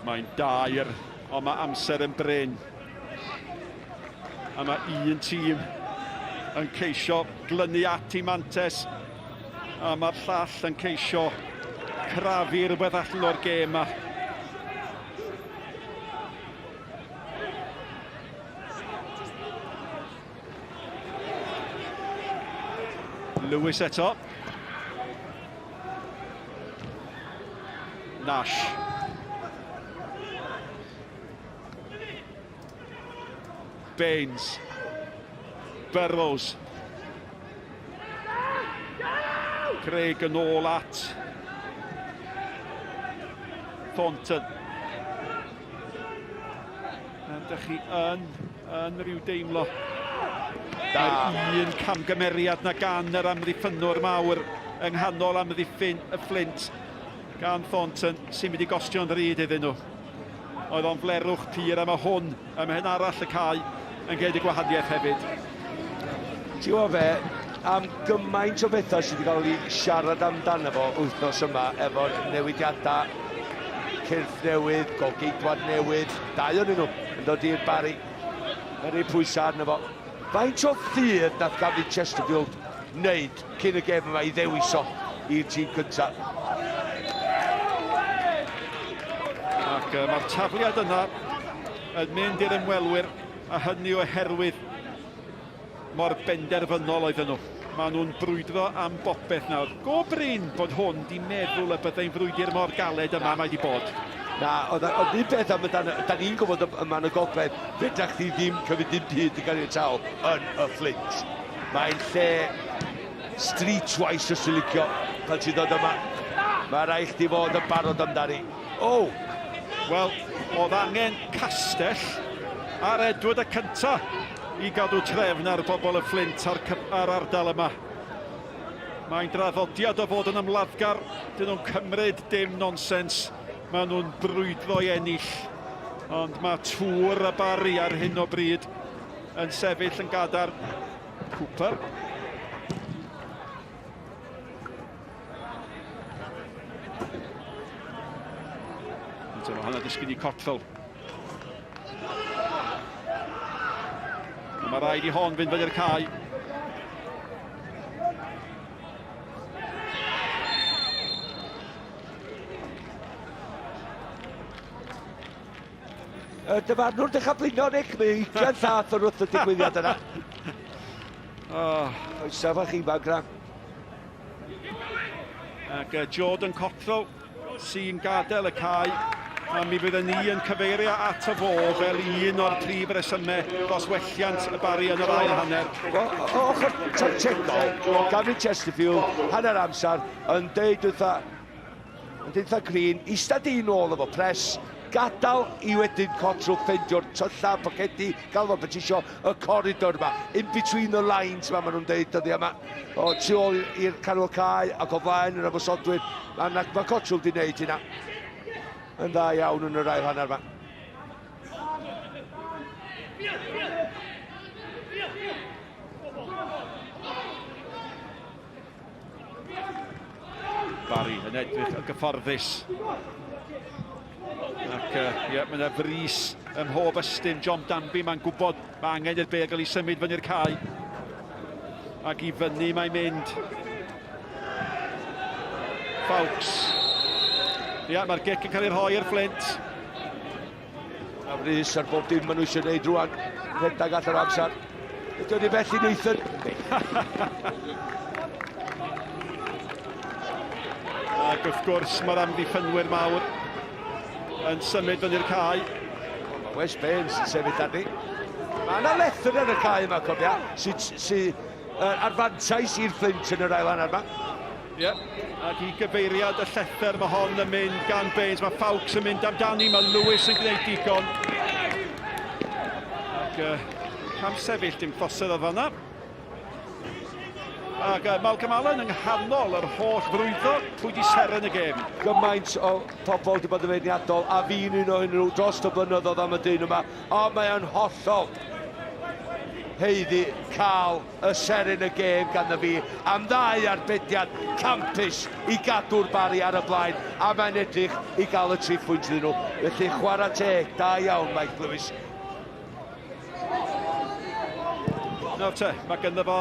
Mae'n dair, ond mae amser yn brin. A mae un tîm yn ceisio glynu at i mantes, a mae'r llall yn ceisio crafu rhywbeth allan o'r gêm yma. Lewis eto. Nash. Baines. Burrows. Craig yn ôl at Thornton. Ydych chi yn, yn rhyw deimlo. Mae'r un camgymeriad na gan yr amddiffynnwr mawr yng nghanol amddiffyn y Fflint gan Thornton sy'n mynd i gostio'n ddrud iddyn nhw. Oedd o'n flerwch pur a mae hwn ym mhen arall y cae yn gwneud y gwahaniaeth hefyd. Ti'n gwybod fe, am gymaint o bethau sydd wedi cael ei siarad amdano fo wythnos yma efo'r newidiadau cyrff newydd, golgeidwad newydd, dau o'n nhw yn dod i'r Barri. Mae'n rhoi pwysau arno fo. Faint o ffydd nath Gavin Chesterfield wneud cyn y gêm yma i ddewis o i'r tîm cyntaf? Ac uh, mae'r tafliad yna yn mynd i'r ymwelwyr a hynny oherwydd mor benderfynol oedden nhw. Maen nhw'n brwydro am bopeth nawr. Go brin bod hwn di meddwl y byddai'n frwydr mor galed yma mae di bod. Na, oedd oedd un peth am y dan, dan ni'n gwybod yma yn y gogledd, fedra chdi ddim cymryd dim byd yn ganiataol yn y Fflint. Mae'n lle streetwise os ti'n licio pan ti'n dod yma. Mae rhaid chdi fod yn barod amdani. O! Wel, oedd angen castell ar Edward y cynta i gadw trefn ar bobl y Fflint a'r, a'r ardal yma. Mae'n draddodiad o fod yn ymladdgar, dyn nhw'n cymryd dim nonsens, maen nhw'n brwydro i ennill. Ond mae tŵr y Barri ar hyn o bryd yn sefyll yn gadarn. Cooper. Mae hwnna disgyn i Cottrell. Mae rhaid i hon fynd fyny'r cae. Y dyfarnwr dechrau blino, Nick. Mae ugain llath o'r wrth y digwyddiad yna. Oh. Oes fach ifanc na. Ac Jordan Cottrell sy'n gadael y cae a mi fydden ni yn cyfeirio ato fo fel un o'r prif resymau dros welliant y Barri yn yr ail hanner. O, ochr tactegol, Gavin Chesterfield, hanner amser, yn deud wrtha Yn deutha Green, ista di nôl efo pres, gadael i wedyn Cottrell ffeindio'r tyllau, pocedi, gael fo beth isio, y corridor yma, in between the lines yma, maen nhw'n deud dyddiau yma, o tu ôl i'r canol cae ac o flaen yr ymosodwyr, mae, mae Cottrell di wneud hynna yn dda iawn yn yr ail hanner yma. Barry yn edrych yn gyfforddus. Ac uh, ie, mae yna frys ym mhob ystym. John Danby, mae'n gwybod mae angen i'r bel gael ei symud fyny'r cae. Ac i fyny mae'n mynd. Fawkes. Ie, mae'r gic yn cael ei rhoi i'r Flint. A frys ar bob dim maen nhw eisiau gwneud rwan. Rhedeg allan o amser. Ydy o'n i bell i Nathan? Ac wrth gwrs mae'r amddiffynwyr mawr yn symud fyny'r cae. Mae Wes Baines yn sefyll arni. Mae yna lethr ar y cae yma, cofia, sy'n sy, uh, ar fantais i'r Fflint yn yr ail hanner yma. Ie, yeah. ac i gyfeiriad y llethr mae hon yn mynd gan Baines. Mae Fawkes yn mynd amdani, mae Lewis yn gwneud digon. Ac uh, cam sefyll dim ffosedd o fanna. Ac uh, Malcolm Allen yng nghanol yr holl frwydro, pwy di seren y gêm? Gymaint o pobl wedi bod yn feirniadol, a fi'n un o'n nhw dros y blynyddoedd am y dyn yma, ond mae o'n hollol heiddi cael y seren y gêm ganddo fi am ddau arbediad campus i gadw'r Barri ar y blaen a mae'n edrych i gael y triphwynt iddyn nhw. Felly chwarae teg, da iawn Mike Lewis. Nawr te, mae ganddo fo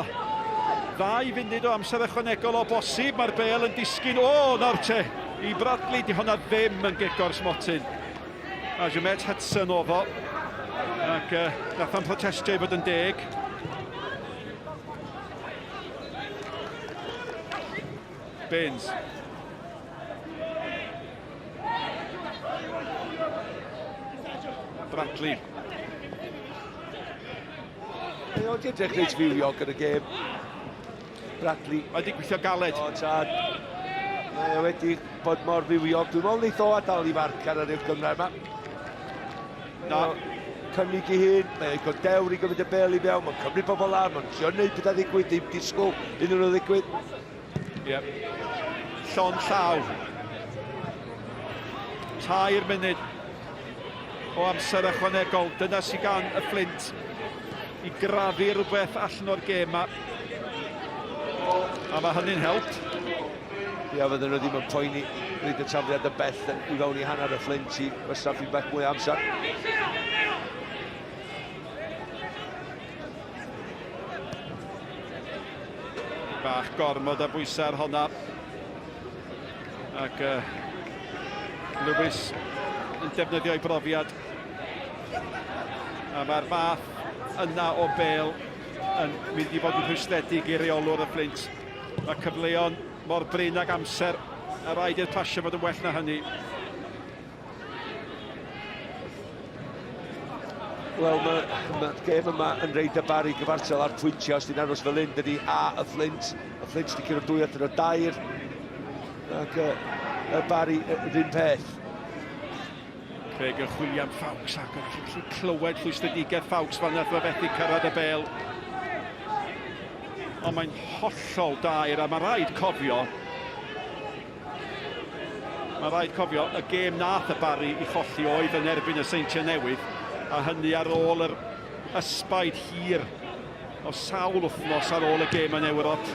ddau funud o amser ychwanegol o bosib. Mae'r bel yn disgyn. O, nawr te, i Bradley, di hwnna ddim yn gic o'r smotyn. A Jumet Hudson oedd o. Ac uh, nath o'n protestio i fod yn deg. Baines. Bradley. Mae o'n edrych reit fywiog yn y gêm. Bradley. Mae wedi gweithio galed. O, tad. Mae o wedi bod mor fywiog. Dwi'n meddwl wneith o adael i farc ar yr uwch gynghrair yma. Na. cynnig i hun, mae'n ddigon dewr i gymryd y bel i fewn, mae'n cymryd bobl ar, mae'n trio neud pethau ddigwydd, dim disgwyl iddyn nhw ddigwydd. Ie. Yep. Llon llaw. Tair munud o amser ychwanegol. Dyna sydd gan y Flint i grafu rhywbeth allan o'r gêm yma. A mae hynny'n help. Ia, fydden nhw ddim yn poeni wneud y tafliad y bell i fewn i hanner y Flint i wastraffu bach mwy o amser. Bach gormod o bwysau ar honna. Ac uh, Lewis yn defnyddio ei brofiad. A mae'r fath yna o bel yn mynd i fod yn rhwystredig i reolwr y Flint. Mae cyfleon mor brin ag amser, a rhaid i'r pasio fod yn well na hynny. Wel, mae'r ma gêm yma yn reid y bar i gyfartal ar pwyntiau os di'n aros fel un, dydy a y Flint. Y Flint di curo dwy allan o dair. Ac y, y Barry yr un peth. Craig yn chwilio am Ffawks ac yn gallu clywed rhwystredigaeth Ffawks fan nath fethu cyrraedd y bel. Ond mae'n hollol dair a mae rhaid cofio Mae rhaid cofio y gêm nath y Barry i cholli oedd yn erbyn y Seintiau Newydd a hynny ar ôl yr ysbaid hir o sawl wythnos ar ôl y gêm yn Ewrop.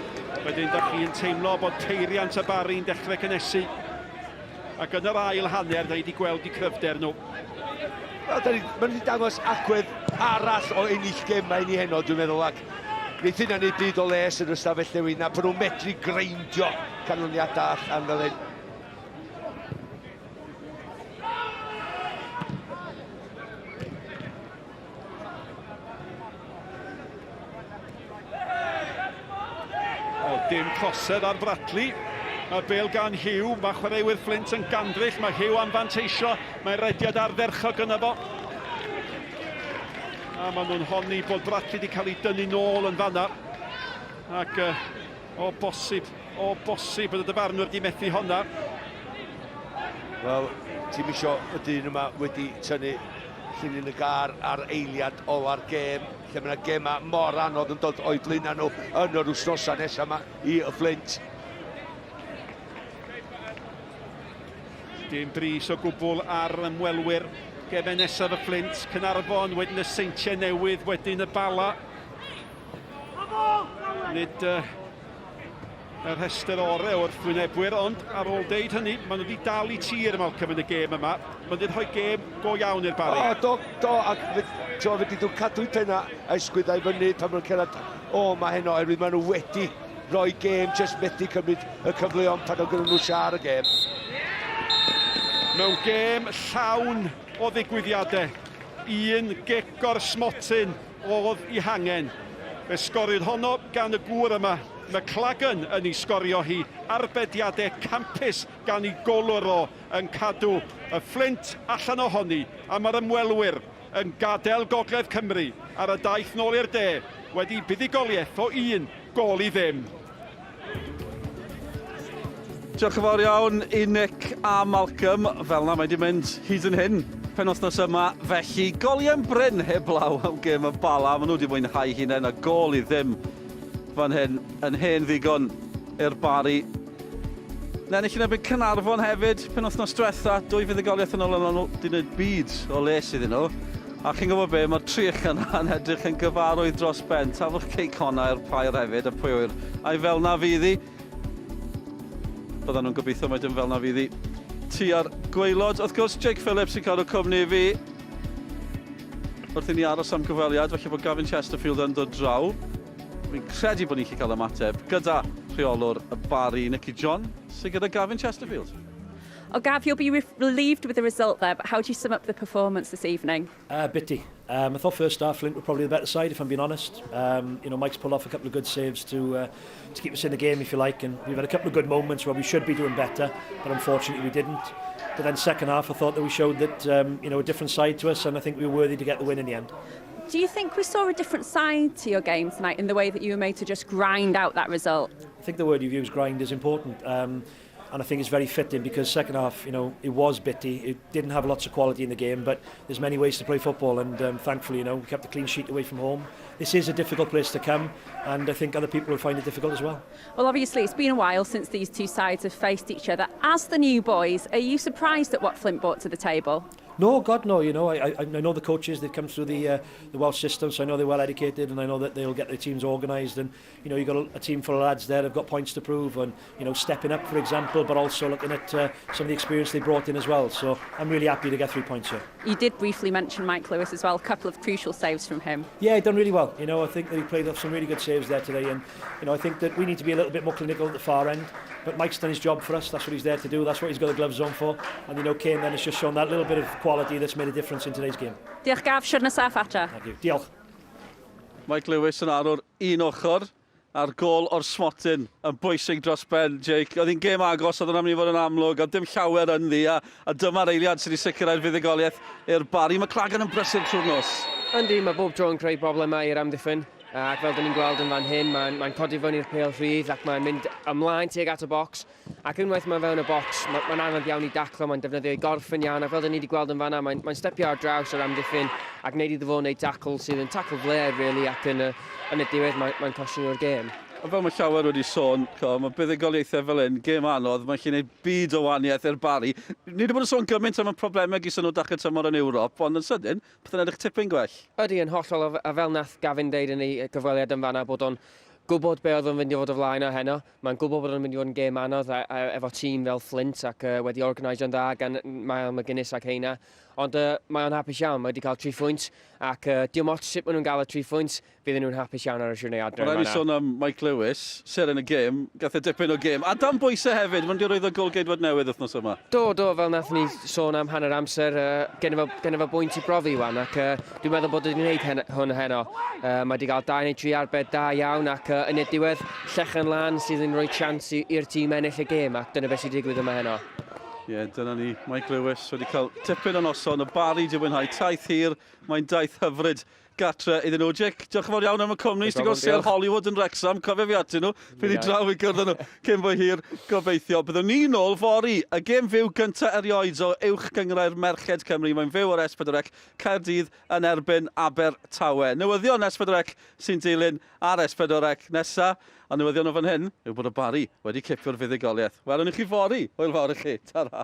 Wedyn, da chi'n teimlo bod peiriant y Barry'n dechrau cynnesu. Ac yn yr ail hanner, da ni wedi gweld eu cryfder nhw. Wel, da ni, maen nhw wedi dangos agwedd arall o ennill gemau i ni heno, dwi'n meddwl, ac wneith hynna wneud byd o les yn yr ystafell newid na bod nhw'n medru greindio canlyniadau allan fel hyn. O, dim trosedd ar Bradley. Mae'r bel gan Hugh, mae chwaraewyr Flint yn gandryll, mae Hugh am fanteisio, mae rediad ardderchog yna fo. A maen nhw'n honni bod Bradley wedi cael ei dynnu nôl yn fanna. Ac uh, o bosib, o bosib bod y dyfarnwr wedi methu honna. Wel, ti'n isio y dyn yma wedi tynnu llinyn y gar ar eiliad ola'r gêm, lle mae yna gemau mor anodd yn dod o'i blaenau nhw yn yr wythnosau nesaf yma i y Flint. Dim brys o gwbl ar ymwelwyr gemau nesaf y Flint. Caernarfon, wedyn y Seintiau Newydd, wedyn y Bala. Nid uh, y rhestr orau o'r wrthwynebwyr, ond ar ôl deud hynny, maen nhw wedi dal i tir Malcolm yn y gêm yma. Maen nhw wedi rhoi gêm go iawn i'r Barri. O, do, do, ac fe wedi nhw'n cadw'u penna a'i sgwyddau fyny pan maen nhw'n cyrraedd o ma heno, oherwydd maen nhw wedi rhoi gêm, jyst methu cymryd y cyfleon pan oedd gyda nhw siar y gêm. Mewn gêm llawn o ddigwyddiadau, un gic o'r smotyn oedd ei hangen. Fe sgoriwyd honno gan y gŵr yma, McLagan yn ei sgorio hi, arbediadau campus gan ei golwr o yn cadw y Fflint allan ohoni a mae'r ymwelwyr yn gadael Gogledd Cymru ar y daith nôl i'r de wedi buddugoliaeth o un gôl i ddim. Diolch yn fawr iawn i Nick a Malcolm. Fel 'na mae 'di mynd hyd yn hyn penwythnos yma, felly goliau'n brin heblaw am gêm y Bala. Maen nhw wedi mwynhau hunain a gôl i ddim fan hyn yn hen ddigon i'r Barri. Ennill yn erbyn Caernarfon hefyd penwythnos diwetha, dwy fuddugoliaeth yn ôl yn nhw wedi gwneud byd o les iddyn nhw. A chi'n gwybod be, mae'r tri yna yn edrych yn gyfarwydd dros ben. Taflwch Cei Connah i'r pair hefyd, a pwy ŵyr, ai fel 'na fydd hi? Byddan nhw'n gobeithio mai dim fel 'na fydd hi tua'r gwaelod. Wrth gwrs, Jake Phillips sy'n cadw cwmni i fi wrth i ni aros am gyfweliad, falle bod Gavin Chesterfield yn dod draw. Fi'n credu bod ni'n gallu cael ymateb gyda rheolwr y Barri, Nicky John, sydd gyda Gavin Chesterfield. Oh, Gav, you'll be relieved with the result there, but how do you sum up the performance this evening? Bitty. I thought first half Flint were probably the better side, if I'm being honest. Mike's pulled off a couple of good saves to keep us in the game, if you like, and we've had a couple of good moments where we should be doing better, but unfortunately we didn't. But then second half, I thought that we showed that a different side to us, and I think we were worthy to get the win in the end. Do you think we saw a different side to your game tonight in the way that you were made to just grind out that result? I think the word you've used, grind, is important. And I think it's very fitting because second half, it was bitty. It didn't have lots of quality in the game, but there's many ways to play football, and thankfully, we kept a clean sheet away from home. This is a difficult place to come, and I think other people will find it difficult as well. Well, obviously, it's been a while since these two sides have faced each other. As the new boys, are you surprised at what Flint brought to the table? No, God, no. I know the coaches. They've come through the Welsh system, so I know they're well educated, and I know that they'll get their teams organised. And you've got a team full of lads there who've got points to prove, and stepping up, for example, but also looking at some of the experience they brought in as well. So I'm really happy to get 3 points here. You did briefly mention Mike Lewis as well. A couple of crucial saves from him. Yeah, he done really well. I think that he played off some really good saves there today, and I think that we need to be a little bit more clinical at the far end. But Mike's done his job for us. That's what he's there to do. That's what he's got the gloves on for. And Kane then has just shown that little bit of quality that's made a difference in today's game. Diolch, Gav, siwrne saff adra. Thank you. Diolch. Mike Lewis yn arwr un ochr a'r gol o'r smotyn yn bwysig dros ben, Jake. Oedd hi'n gêm agos, oedd yn mynd i fod yn amlwg, oedd dim llawer ynddi, a dyma'r eiliad sydd wedi sicrhau'r fuddugoliaeth i'r Barri. Mae Clagan yn brysur trwy'r nos. Yndi, mae bob tro yn creu problemau i'r amddiffyn. Ac fel dyn ni'n gweld yn fan hyn, mae'n mae codi fyny'r pêl rhydd ac mae'n mynd ymlaen tuag at y bocs. Ac unwaith mae'n fewn y bocs, mae'n mae anodd iawn i daclo, mae'n defnyddio ei gorff yn iawn. Ac fel dyn ni wedi gweld yn fanna, mae'n mae stepio ar draws yr amddiffyn ac wneud iddo fo wneud tacl sydd yn tacl flair, really, ac yn y diwedd mae'n mae costio nhw'r gêm. A fel mae llawer wedi sôn, co, mae buddugoliaethau fel hyn, gêm anodd, mae'n gallu gwneud byd o wahaniaeth i'r Barri. Ni wedi bod yn sôn gymaint am y problemau gyda nhw dechrau tymor yn Ewrop, ond yn sydyn, pethau'n edrych tipyn gwell. Ydy, yn hollol, a fel nath Gavin deud yn ei gyfweliad yn fanna, bod o'n gwybod be oedd o'n mynd i fod o flaen o heno. Mae'n gwybod bod o'n mynd i fod yn gêm anodd a efo tîm fel Flint ac wedi organisio'n dda gan Niall McGuinness ac heina. Ond mae o'n hapus iawn, mae wedi cael 3 phwynt ac dim ots sut maen nhw'n gael y 3 phwynt, fydden nhw'n hapus iawn ar y siwrnai adre. Mae'n rhaid i sôn am Mike Lewis, seren y gêm, gath e dipyn o gêm. A dan bwysau hefyd, mae'n di roedd o gol-geidwad newydd wythnos yma. Do, fel nath ni sôn am hanner amser, gen efo bwynt i brofi wan, ac dwi'n meddwl bod wedi gwneud hwn heno. Mae wedi cael dau neu tri arbed da iawn, ac yn y diwedd, llechen lan sydd yn rhoi chance i'r tîm ennill y gêm, ac dyna beth sy'n digwydd yma heno. Ie, yeah, dyna ni. Mike Lewis wedi cael tipyn o noson, y Barri di mwynhau taith hir, mae'n daith hyfryd gatre iddyn nhw. Jake, diolch yn fawr iawn am y cwmni. Ti'n gweld sêr Hollywood yn Wrexham, cofio fi atyn nhw. Fydd i draw i gyrraedd nhw cyn bo hir, gobeithio. Byddwn ni nôl fory, y gêm fyw gyntaf erioed o Uwch Gynghrair Merched Cymru. Mae'n fyw ar S4C, Caerdydd yn erbyn Abertawe. Newyddion S4C sy'n dilyn ar S4C nesa. A newyddion o fan hyn yw bod y Barri wedi cipio'r fuddugoliaeth. Welwn i chi fory. Hwyl fawr i chi. Ta-ra.